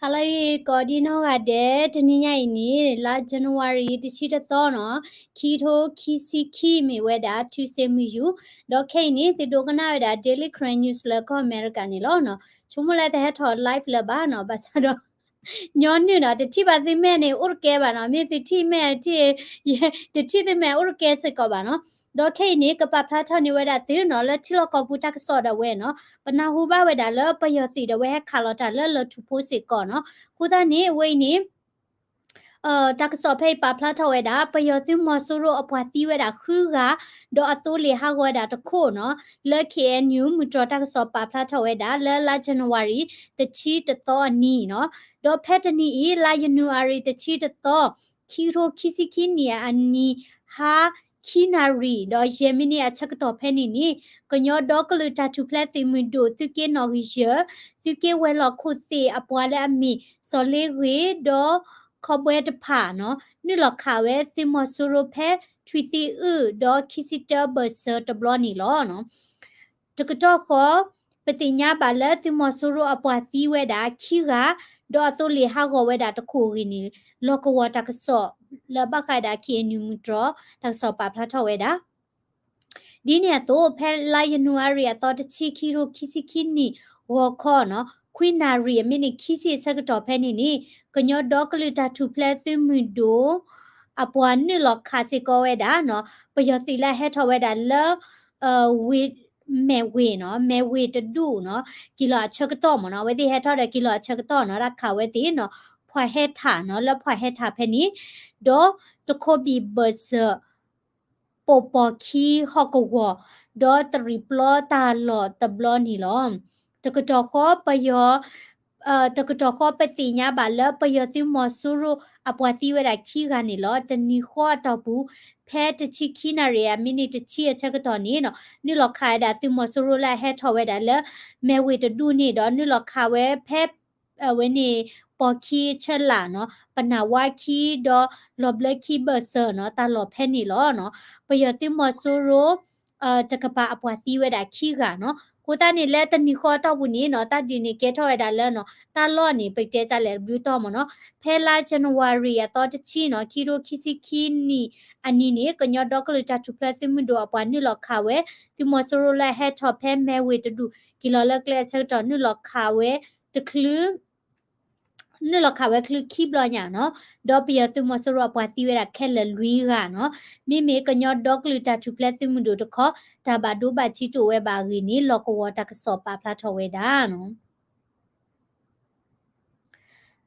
ဟါလၢအဂ့ၤ ကိးဒံနီၢ်ဂၤဒဲး, တနံၤညါအံၤန့ၣ် လါ January တဆံတသီနီၤ, ခံကထိခံဆံခံ မ့ၢ်ဝဲဒၣ် Tuesday မုၢ်ယူၤ, ဒီးခဲအံၤန့ၣ် သုဒိကနၣ်ဝဲဒၣ် Daily Karen News လၢကီၢ်အမဲရကၤန့ၣ်လီၤနီၤ. ဆိကမိၣ်လၢတဟဲထီၣ် live လၢၤဘၣ်နီၤ, ဘၣ်ဆၣ်ဒီး ညီနုၢ်နီၤ, တထံၣ်ဘၣ်သုမဲာ်န့ၣ် အိၣ်တကဲဘၣ်နီၤ, မ့ၢ်သုထံၣ်မဲာ်ထံၣ် တထံၣ်သုမဲာ်အိၣ်တကဲစ့ၢ်ကီးဘၣ်နီၤ. ဒီးခဲအံၤန့ၣ် ကပာ်ဖျါထီၣ်န့ၢ်ဝဲဒၣ်သုနီၤ လၢထံလီၢ်ကီၢ်ပူၤတၢ်ကစီၣ်ဒၣ်ဝဲနီၤ, ပနၢ်ဟူဘၣ်ဝဲဒၣ်လၢပယီၤသုးဒၣ်ဝဲ ဟဲခးလီၤတၢ်လၢလၢၢ်ထူၣ်ဖိစ့ၢ်ကီးနီၤ. အဃိသတးန့ၣ် အဝဲအံၤန့ၣ် တၢ်ကစီၣ်ဖဲအံၤပာ်ဖျါထီၣ်ဝဲဒၣ် ပယီၤသုးမီၤစိရိၤအပှၤသံဝဲဒၣ်ဃုဂၤ, ဒီးအသိလ့ၣ်ဟးဂီၤဝဲဒၣ်တခိၣ်နီၤ, လၢ K N U မုၢ်တြီၤတၢ်ကစီၣ်ပာ်ဖျါထီၣ်ဝဲဒၣ် လၢလါ January တဆံတသီအနံၤနီၤ. ဒီးဖဲတနံၤအံၤ လါ January တဆံတသီ ခံကထိခံဆံခံနံၣ်အနံၤ ဟါ ခံနၣ်ရံၣ် ဒီးယဲၢ်မံးနံးအဆၢကတီၢ်ဖဲန့ၣ်န့ၣ် ကညီဒီကလုာ်တၢ်ထူၣ်ဖျဲးသုးမုၢ်ဒိၣ် သုးက့နီၣ်ဂံၢ်ယဲၢ် သုးက့ဝဲၤလီၢ်ခိၣ်သ့ၣ်အပှၤလၢအမ့ၢ် စီၤလ့ဂ့ၤ ဒီး ခီဘွဲတဖၣ်နီၤ နုာ်လီၤခးဝဲသုးမီၤစိရိၤဖဲထွံၣ်သံအုၣ်ဒီးခံဆံတၢဘၢၣ်စၢၤတဘျီန့ၣ်လီၤ. တကတီၢ်ဃီ ပသ့ၣ်ညါဘၣ်လၢသုးမီၤစိရိၤအပှၤသံဝဲဒၣ်ခံဂၤ, ဒီးအသိလ့ၣ်ဟးဂီၤဝဲဒၣ်တခိၣ်အဂ့ၢ်န့ၣ် လီၢ်ကဝီၤတၢ်ကစီၣ်လၢဘၣ်ဃးဒၣ် K N U မုၢ်တြီၤ တၢ်ကစီၣ်ပာ်ဖျါထီၣ်ဝဲဒၣ် ဒ်န့ၣ်အသိး ဖဲလါယနူၤအါရံၤအသီတဆံ ခံကထိခံဆံခံနံၣ် ဂီၤခီနီၤ ခွံနၣ်ရံၣ် အမံးနံးခံဆံအဆၢကတီၢ်ဖဲန့ၣ်န့ၣ် ကညီဒီကလုာ်တၢ်ထူၣ်ဖျဲးသုးမုၢ်ဒိၣ် အပှၤနုာ်လီၤခးစ့ၢ်ကီးဝဲဒၣ်နီၤ ပယီၤသုးလၢအဟဲထီၣ်ဝဲဒၣ်လၢ ဝ့ၢ် မဲၢ်ဝ့ၢ်နီၤ မဲၢ်ဝ့ၢ်တဒူၣ်နီၤ က့ၤလီၤအဆၢကတီၢ်မ့ၢ်နီၤ အဝဲသ့ၣ်ဟဲထီၣ်ဒီးက့ၤလီၤအဆၢကတီၢ်နီၤ တၢ်ခးဝဲသ့ၣ်နီၤ ဖှၣ်ဟဲထးနီၤ လၢဖှၣ်ဟဲထးဖဲန့ၣ် ဒီးတခိးဘံၣ်ဘၢၣ်စၢၤ ပိာ်ပီၢ်ခံဟီၣ်ကဝီၤ ဒီးတရံးပျီတၢ်လီၢ်တဘျီန့ၣ်လီၤ. တကတီၢ်ဃီပယီၤ တကတီၢ်ဃီပသ့ၣ်ညါဘၣ်လၢပယီၤသုးမီၤစိရိၤအပှၤသံဝဲဒၣ်ခံဂၤန့ၣ်လီၤ. တနံၤဃီအတီၢ်ပူၤ ဖဲတဆံခံနၣ်ရံၣ်အမံးနံးတဆံအဆၢကတီၢ်န့ၣ်နီၤ နုာ်လီၤခးဝဲဒၣ်သုးမီၤစိရိၤလၢအဟဲထီၣ်ဝဲဒၣ်လၢ မဲၢ်ဝ့ၢ်တဒူၣ်န့ၣ်ဒီး နုာ်လီၤခးဝဲဖဲ အဝဲန့ၣ် ပိာ်ခံဆၢလာ်နီၤ ပနၢ်ဝါခံ ဒီးလီၤဘျၢခံဘၢၣ်စၢၤနီၤ တၢ်လီၢ်ဖဲန့ၣ်လီၤ. ပယီၤသုးမီၤစိရိၤ တကပၤအပှၤသံဝဲဒၣ်ခံဂၤနီၤ. အဃိသတးန့ၣ် လၢတနံၤဃီအတီၢ်ပူၤန့ၣ်နီၤ တၢ်ဒုးန့ၣ်ကဲထီၣ်ဝဲဒၣ်လၢနီၤ တၢ်လီၢ်န့ၣ် ပတဲတၢ်လဲၤတဘျုးတီၢ်မ့ၢ်နီၤ. ဖဲလါ January အသီတဆံနီၤ ခံကထိခံဆံခံနံၣ်အနံၤန့ၣ် ကညီဒီကလုာ်တၢ်ထူၣ်ဖျဲးသုးမုၢ်ဒိၣ်အပှၤနုာ်လီၤခးဝဲ သုးမီၤစိရိၤလၢအဟဲထီၣ်ဖဲမဲၢ်ဝ့ၢ်တဒူၣ် က့ၤလီၤလၢကျဲအဆၢကတီၢ် နုာ်လီၤခးဝဲတချုး နုာ်လီၤခးဝဲချုးခံဘျီညါနီၤ. ဒီးပယီၤသုးမီၤစိရိၤအပှၤသံဝဲဒၣ်ခဲလၢာ်လွံၢ်ဂၤနီၤ. မ့မ့ၢ်ကညီဒီကလုာ်တၢ်ထူၣ်ဖျဲးသုးမုၢ်ဒိၣ်တခီ တၢ်ဘၣ်ဒိဘၣ်ထံးတအိၣ်ဝဲဘၣ်အဂ့ၢ်န့ၣ် လီၢ်ကဝီၤတၢ်ကစီၣ်ပာ်ဖျါထီၣ်ဝဲဒၣ်နီၤ.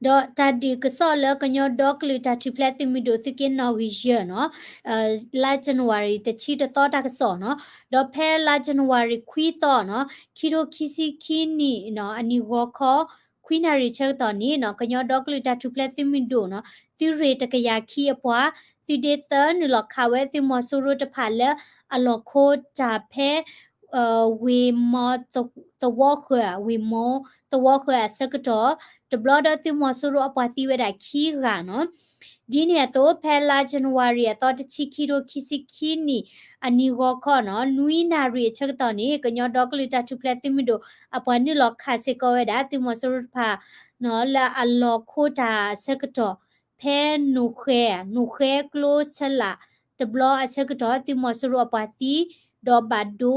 ဒီးတၢ်ဒုးကစီၣ်လၢကညီဒီကလုာ်တၢ်ထူၣ်ဖျဲးသုးမုၢ်ဒိၣ်သုးက့နီၣ်ဂံၢ်ယဲၢ်နီၤ လါ January တဆံတသီတၢ်ကစီၣ်နီၤ. ဒီးဖဲလါ January ခွံသီနီၤ ခံကထိခံဆံခံနံၣ်နီၤ အနံၤဂီၤခီ ခွံနၣ်ရံၣ်ဆၢကတီၢ်န့ၣ်နီၤ ကညီဒီကလုာ်တၢ်ထူၣ်ဖျဲးသုးမုၢ်ဒိၣ်နီၤ သုးရ့ၣ်တကယၤခံအပှၤ သုးဒ့သၢ နုာ်လီၤခးဝဲသုးမီၤစိရိၤတဖၣ်လၢအလီၢ်ခိတၢ်ဖဲ ဝ့ၢ်မီသဝီဃၢၤ ဝ့ၢ်မီသဝီဃၢၤအဆၢကတီၢ် တဘျီဒီးသုးမီၤစိရိၤအပှၤသံဝဲဒၣ်ခံဂၤနီၤ. ဒ်န့ၣ်အသိး ဖဲလါ January အသီတဆံ ခံကထိခံဆံခံနံၣ် အနံၤဂီၤခီနီၤ နွံနၣ်ရံၣ်အဆၢကတီၢ်န့ၣ် ကညီဒီကလုာ်တၢ်ထူၣ်ဖျဲးသုးမုၢ်ဒိၣ် အပှၤနုာ်လီၤခးစ့ၢ်ကီးဝဲဒၣ် သုးမီၤစိရိၤတဖၣ်နီၤ လၢအလီၢ်ခိတၢ်အဆၢကတီၢ် ဖဲနိၣ်ဃဲ နိၣ်ဃဲကျိဆၢလာ် တဘျီအဆၢကတီၢ် သုးမီၤစိရိၤအပှၤသံ ဒီးဘၣ်ဒိ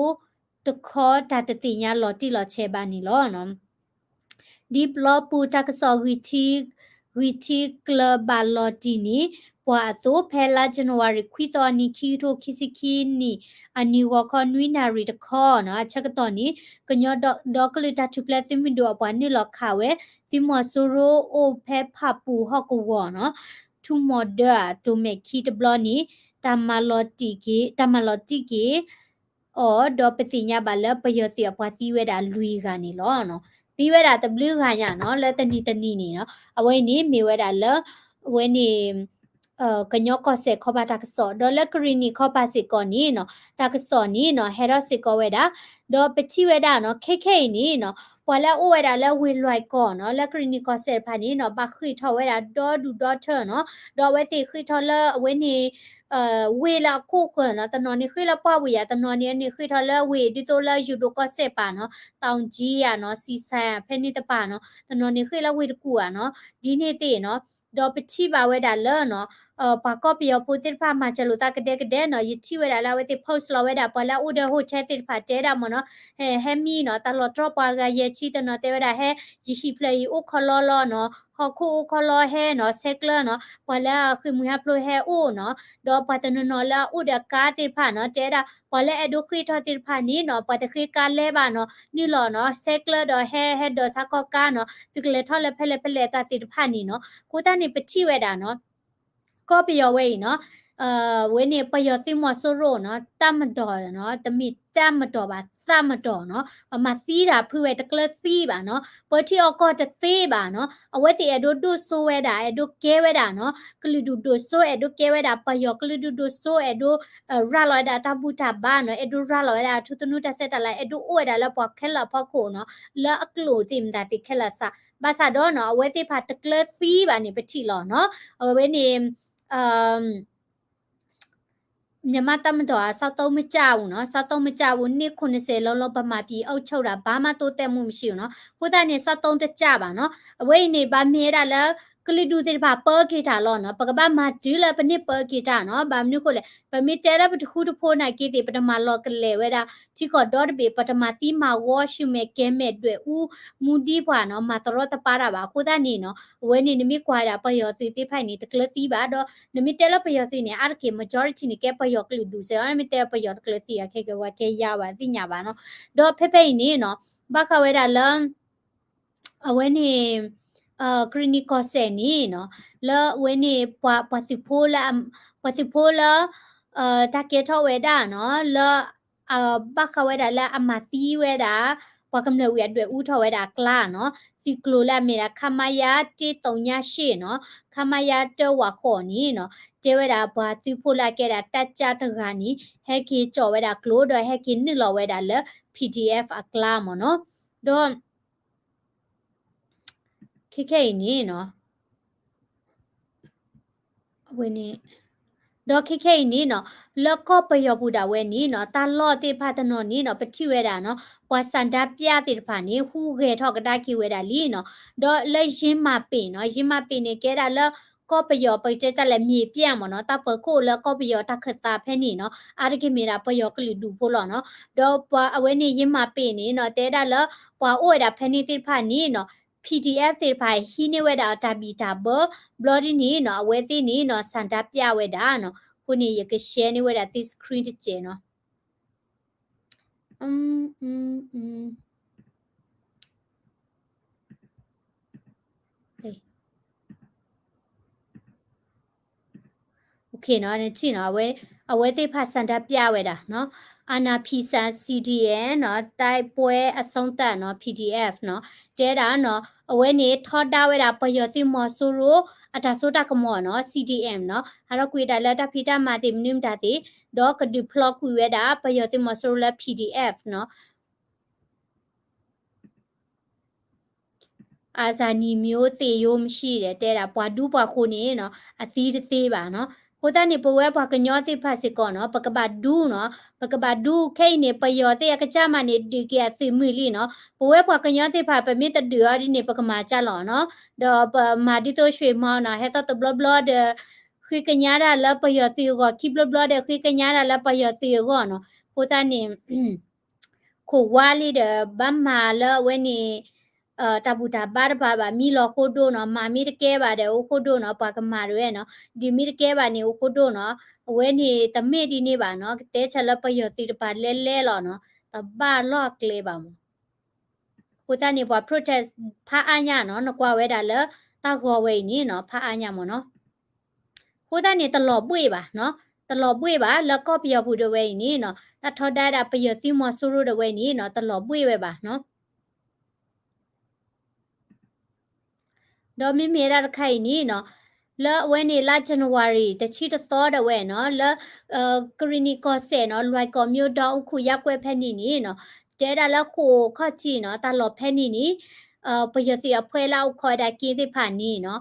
တခီတၢ်တသ့ၣ်ညါလီၤတံၢ်လီၤဆဲးဘၣ်န့ၣ်လီၤ. ဒ်ပျီပူၤတၢ်ကစီၣ် ဂံၢ်ထံးကျၢၤဘၣ်လီၤတံၢ်န့ၣ် ပှၤအသိး ဖဲလါ January ခွံသီအနံၤ ခံကထိခံဆံခံနံၣ် အနံၤဂီၤခီနွံနၣ်ရံၣ်တခီနီၤ အဆၢကတီၢ်န့ၣ် ကညီဒီကလုာ်တၢ်ထူၣ်ဖျဲးသုးမုၢ်ဒိၣ်အပှၤနုာ်လီၤခးဝဲ သုးမီၤစိရိၤအိၣ်ဖဲဖၣ်ပူၤဟီၣ်ကဝီၤနီၤ ထူမီၤဒၢအတိၤမဲာ်ခံတဘျီန့ၣ် တၢ်မၤလီၤတံၢ်က့ၤ တၢ်မၤလီၤတံၢ်က့ၤအီၤ ဒီးပသ့ၣ်ညါဘၣ်လၢပယီၤသုးအပှၤသံဝဲဒၣ်လွံၢ်ဂၤန့ၣ်လီၤ. သံဝဲဒၣ်တဘျုးဂၤညါနီၤ လၢတနံၤတနံၤန့ၣ်နီၤ အဝဲန့ၣ်မ့ၢ်ဝဲဒၣ်လၢ အဝဲန့ၣ် ကညီကီၢ်စဲၣ်ခီပၤတၢ်ကစီၣ် ဒီးလၢကရံၣ်နံၣ်ခီပၤစ့ၢ်ကီးန့ၣ်နီၤ တၢ်ကစီၣ်န့ၣ်နီၤ ဟဲထီၣ်စ့ၢ်ကီးဝဲဒၣ်, ဒီးပထံၣ်ဝဲဒၣ်နီၤ ခဲခဲအံၤန့ၣ်နီၤ ပှၤလၢအအိၣ်ဝဲဒၣ်လၢဝ့ၢ်လွဲၢ်ကီၢ်နီၤ လၢကရံၣ်နံၣ်ကီၢ်စဲၣ်တဖၣ်န့ၣ်နီၤ ဘၣ်ဃ့ၢ်ထီၣ်ဝဲဒၣ်ဒီဒူၣ်ဒီထၢနီၤ, ဒီးအဝဲသ့ၣ်ဃ့ၢ်ထီၣ်လၢအဝဲန့ၣ် ဝ့ၢ်လၢအခိၣ်ဃၢၤနီၤ တနီၤန့ၣ်ဃ့ၢ်လၢပှၢ်ဝ့ၢ်ဧါ တနီၤန့ၣ်န့ၣ်ဃ့ၢ်ထီၣ်လၢဝ့ၢ်ဒ်သိးလၢယိၤဒိၣ်ကီၢ်စဲၣ်ပၤနီၤ တီၣ်ကၠံဧါနီၤ စံစဲ ဖဲန့ၣ်တပၤနီၤ တနီၤန့ၣ်ဃ့ၢ်လၢဝ့ၢ်တကူၣ်ဧါနီၤ ဒ်န့ၣ်သ့ၣ်နီၤ, ဒီးပထံၣ်ဘၣ်ဝဲဒၣ်လၢနီၤ ပှၤကီၢ်ပယီၤဖိသ့ၣ်တဖၣ်မၤစၢၤလိာ်သးကဒဲကဒဲနီၤ ယထံၣ်ဝဲဒၣ်လၢအဝဲသ့ၣ် post လီၤဝဲဒၣ် ပှၤလၢအအိၣ်ဒီး hotel သ့ၣ်တဖၣ်တဲဒၣ်မ့ၢ်နီၤ ဟဲမံနီၤ တၢ်လီၤတြီပှၤဂၤယဲၢ်ဆံ တနီၤတဲဝဲဒၣ် ဟဲ ယဟံၣ်ဖျၢၣ်အံၤအိၣ်ခီလီလီၤနီၤ ဟီၣ်ခိၣ်အိၣ်ခီလီဟဲနီၤ ဆဲးကျၢနီၤ ပှၤလၢအဃ့ၢ်မှံဟးဖျိးဟဲအိၣ်နီၤ ဒီးပှၤတနီၤနီၤလၢအအိၣ်ဒီးကါသ့ၣ်တဖၣ်နီၤ တဲဒၣ် ပှၤလၢအဲၣ်ဒိးဃ့ၢ်ထီၣ်သ့ၣ်တဖၣ်န့ၣ်နီၤ ပှၤတဃ့ကါလဲဘၣ်နီၤ နုာ်လီၤနီၤ ဆဲးကျၢဒီးဟဲ ဟဲဒိးစါကီၢ်ကါနီၤ သုကလဲၤထီၣ်လၢဖဲလဲၣ်ဖဲလဲၣ်တၢ်သ့ၣ်တဖၣ်န့ၣ်နီၤ အဃိသတးန့ၣ် ပထံၣ်ဝဲဒၣ်နီၤ ကီၢ်ပယီၤဝဲအံၤနီၤ ဝဲန့ၣ် ပယီၤသုးမီၤစိရိၤနီၤ တၢ်မတီၤနီၤ တမ့ၢ်တၢ်မတီၤဘၣ် သၣ်မတီၤနီၤ ပမၤသံတၢ်ဖုဝဲတကျၢၤသံဘၣ်နီၤ ပၢထံအီၣ်ကီၢ်တသ့ဘၣ်နီၤ အဝဲသ့ၣ်အဲၣ်ဒိးဒိၣ်စိဝဲဒၣ် အဲၣ်ဒိးကဲဝဲဒၣ်နီၤ ကလုာ်ဒူၣ်ဒိၣ်စိ အဲၣ်ဒိးကဲဝဲဒၣ် ပယီၤကလုာ်ဒူၣ်ဒိၣ်စိ အဲၣ်ဒိး ရၤလီၤဝဲဒၣ်တၢ်ဘူၣ်တၢ်ဘါနီၤ အဲၣ်ဒိးရၤလီၤဝဲဒၣ်ထူသနူတၢ်ဆဲးတၢ်လၤ အဲၣ်ဒိးအိၣ်ဝဲဒၣ်လၢပှၤခဲလၢာ်အဖီခိၣ်နီၤ လၢအကျိာ်သ့ၣ်မတၤသ့ၣ်ခဲလၢာ်စး ဘၣ်ဆၣ်ဒီးနီၤ အဝဲသ့ၣ်တဖၣ်တကျၢၤသံဘၣ်န့ၣ် ပထံၣ်လီၤနီၤ အဝဲန့ၣ် မြန်မာ့တပ်မတော် အစောင့်သုံးမကျဘူးနော် စောင့်သုံးမကျဘူး နှစ်ခုနှစ်ဆယ်လုံးလုံး ဗမာပြည်အုပ်ချုပ်တာ ဘာမှတိုးတက်မှုမရှိဘူးနော် အဃိသတးန့ၣ် စောင့်သုံးတကျဘၣ်နော် အဝဲအံၤန့ၣ် ဘၣ်မ့ၢ်ဝဲဒၣ်လၢ ကလုာ်ဒူၣ်သ့ၣ်တဖၣ်ပၢက့ၤတၢ်လီၤနော် ပကဘၣ်မၤတုၤလၢပန့ၢ်ပၢက့ၤတၢ်နော် ဘၣ်မနုၤအဃိလဲၣ် ပမ့ၢ်တဲလၢပတဃူတဖိးနာ်က့သ့ၣ် ပတမၤလီၤကလဲာ်ဝဲဒၣ် ထံကီၢ်ဒီတဘ့ၣ် ပတမၤသံမၤဝီ ရှုံးမဲာ်ကဲမဲာ် ဒွဲၣ်အူ မူဒံပှၤနော် မၤတရီတပါတၢ်ဘၣ် အဃိသတးန့ၣ်နော် အဝဲန့ၣ်နမ့ၢ်ကွၢ်ဝဲဒၣ်ပယီၤသုးသ့ၣ်တဖၣ်အံၤန့ၣ် တကျၢၤသံဘၣ်ဒီး နမ့ၢ်တဲလၢပယီၤသုးန့ၣ် အါတက့ၢ် majority န့ၣ် ကဲပယီၤကလုာ်ဒူၣ်စ့ၢ်ကီး နမ့ၢ်တဲပယီၤတကျၢၤသံ အခဲကဲဝဲကဲယါဘၣ်သ့ၣ်ညါဘၣ်နော် ဒီးဖဲဖဲအံၤန့ၣ်နော် ဘၣ်ဃးဝဲဒၣ်လၢ အဝဲန့ၣ် ကရံၣ်နံၣ်ကီၢ်စဲၣ်န့ၣ်နော် လၢအဝဲန့ၣ် ပှၤသုးဖိလၢ ပှၤသုးဖိလၢ တၢ်ကဲထီၣ်ဝဲဒၣ်နော် လၢ ဘၣ်ဃးဝဲဒၣ်လၢအမၤသံဝဲဒၣ် ပှၤကမျၢၢ်ဝံၤအဒွဲၣ်အူထီၣ်ဝဲဒၣ်အကျါနော် သုးကျိၤလၢအမ့ၢ်ဒၣ် ခမရ တစ်သုညရှစ်နော် ခမရ တစ်ဝဃိးန့ၣ်နော် တဲဝဲဒၣ်ပှၤသုးဖိလၢအကဲဒၣ်တၢ်ကၢတဂၤန့ၣ် ဟဲက့ၤကၠီၣ်ဝဲဒၣ်ကျိၤဒီးဟဲက့ၤနုာ်လီၤဝဲဒၣ်လၢ P D F အကျါမ့ၢ်နော် ဒီး ခဲခဲအံၤန့ၣ်နော် အဝဲန့ၣ် ဒီးခဲခဲအံၤန့ၣ်နော် လၢကီၢ်ပယီၤပူၤဒၣ်ဝဲန့ၣ်နော် တၢ်လီၢ်သ့ၣ်တဖၣ်တနီၤန့ၣ်နော် ပထံၣ်ဝဲဒၣ်နော် ပှၤဆန္ဒပြသ့ၣ်တဖၣ်န့ၣ် ဟူးဂဲၤထီၣ်ကဒါက့ၤဝဲဒၣ်လံနော် ဒီးလၢယ့မၤပ့ၤနော် ယ့မၤပ့ၤန့ၣ် ကဲဒၣ်လၢ ကီၢ်ပယီၤ ပကတဲတၢ်လဲၣ် မြေပြန့်မ့ၢ်နော် တၢ်ပၢၤခိၣ်လၢကီၢ်ပယီၤတၢ်ခၢၣ်သးဖဲန့ၣ်နော် အါတက့ၢ်မ့ၢ်ဒၣ်ပယီၤကလုာ်ဒူၣ်ဖိလီၤနော် ဒီးပှၤအဝဲန့ၣ်ယ့မၤပ့ၤန့ၣ်နော် တဲဒၣ်လၢ ပှၤအိၣ်ဝဲဒၣ်ဖဲန့ၣ်သ့ၣ်တဖၣ်န့ၣ်နော် P D F သ့ၣ်တဖၣ်ဟံးန့ၢ်ဝဲဒၣ်တၢ်ဘံၣ်တၢ်ဘၢ ဘျီဒ်န့ၣ်နော် အဝဲသ့ၣ်န့ၣ်နော် ဆန္ဒပြဝဲဒၣ်နော် အဃိန့ၣ် ယက share န့ၢ်ဝဲဒၣ်သု screen တစဲးနော် နထံၣ်နီၤ အဝဲ အဝဲသ့ၣ်တဖၣ်ဆန္ဒပြဝဲဒၣ်နီၤ အာဏာဖီဆန် C D N နီၤ တိုက်ပွဲအဆုံးသတ်နီၤ P D F နီၤ တဲဒၣ်နီၤ အဝဲန့ၣ်ထီဒါဝဲဒၣ်ပယီၤသုးမီၤစိရိၤ အတၢ်စိတၢ်ကမီၤနီၤ C D M နီၤ ဟးထီၣ်ကွံာ်ဒၣ်လၢတၢ်ဖံးတၢ်မၤသ့ၣ်မနုၤမတၤသ့ၣ် ဒီးကဒုးဖျီကွံာ်ဝဲဒၣ်ပယီၤသုးမီၤစိရိၤလၢ P D F နီၤ အာဇာနည်မျိုးသေရိုးမရှိ ဒီးတဲဒၣ် ပှၤဒူပှၤဃိၤန့ၣ်နီၤ အသံတသ့ဘၣ်နီၤ. အဃိသတးန့ၣ် ပဝဲပှၤကညီသ့ၣ်တဖၣ်စ့ၢ်ကီးနီၤ ပကဘၣ်ဒူနီၤ ပကဘၣ်ဒူ ခဲအံၤန့ၣ် ပယီၤသ့ၣ်အကစၢ်မးန့ၣ် ဒုးက့ၤအသုးမုၢ်လံနီၤ. ပဝဲပှၤကညီသ့ၣ်တဖၣ် ပမ့ၢ်တဒုးအီၤဒ်န့ၣ် ပကမၤကၢ်လီၤနီၤ. ဒီးပမၤဒ်သိး ရွှေမောင် နီၤ ဟဲသီၣ်တဘျီဘျီဒီး ဃ့ကညးတၢ်လၢပယီၤသုးအဂီၢ် ခံဘျီဘျီဒီး ဃ့ကညးတၢ်လၢပယီၤသုးအဂီၢ်နီၤ. အဃိသတးန့ၣ် ခိၣ်ဝါလံဒီး ဘၣ်မၤလၢအဝဲန့ၣ် တၢ်ဘူၣ်တၢ်ဘါတပၤဘၣ် မံလီၤဃိဒိနီၤ, မၤမ့ၢ်တကဲဘၣ်ဒီး အိၣ်ဃိဒိနီၤ, ပှၤကမၤတဝဲနီၤ, ဒုးမ့ၢ်တကဲဘၣ်န့ၣ် အိၣ်ဃိဒိနီၤ. အဝဲန့ၣ်တမ့ၢ်ဒ်န့ၣ်ဘၣ်နီၤ, ကတဲဆၢလၢပယီၤသုးတပၤလဲလဲလီၤနီၤ, တဘၣ်လီၢ်အကျဲဘၣ်မး. အဃိသတးန့ၣ် ပှၤ protest ဖးအါညါနီၤ, နကွၢ်ဝဲဒၣ်လၢတၢ်ဂီၤဝဲအံၤန့ၣ်နီၤ, ဖးအါညါမးနီၤ. အဃိသတးန့ၣ် တလီၤဘှ့ၣ်ဘၣ်နီၤ, တလီၤဘှ့ၣ်ဘၣ် လၢကီၢ်ပယီၤပူၤဒၣ်ဝဲအံၤန့ၣ်နီၤ, တၢ်ထီဒါဒၣ်ပယီၤသုးမီၤစိရိၤဒၣ်ဝဲအံၤန့ၣ်နီၤ, တလီၤဘှ့ၣ်ဝဲဘၣ်နီၤ. ဒီးမ့မ့ၢ်ဝဲဒၣ်တခါအံၤန့ၣ်နီၤ, လၢအဝဲန့ၣ်လါ January တဆံတသီဒၣ်ဝဲနီၤ လၢ ကရံၣ်နံၣ်ကီၢ်စဲၣ်နီၤ လွဲၢ်ကီၢ်မၠိဒီအူခိၣ်ယါကွဲးဖဲန့ၣ်န့ၣ်နီၤ တဲဒၣ်လၢဃိာ်ခီၣ်ထံးနီၤ တၢ်လီၢ်ဖဲန့ၣ်န့ၣ် ပယီၤသုးအဖှဲလၢအအိၣ်ခိးဝဲဒၣ်က့သ့ၣ်တဖၣ်န့ၣ်နီၤ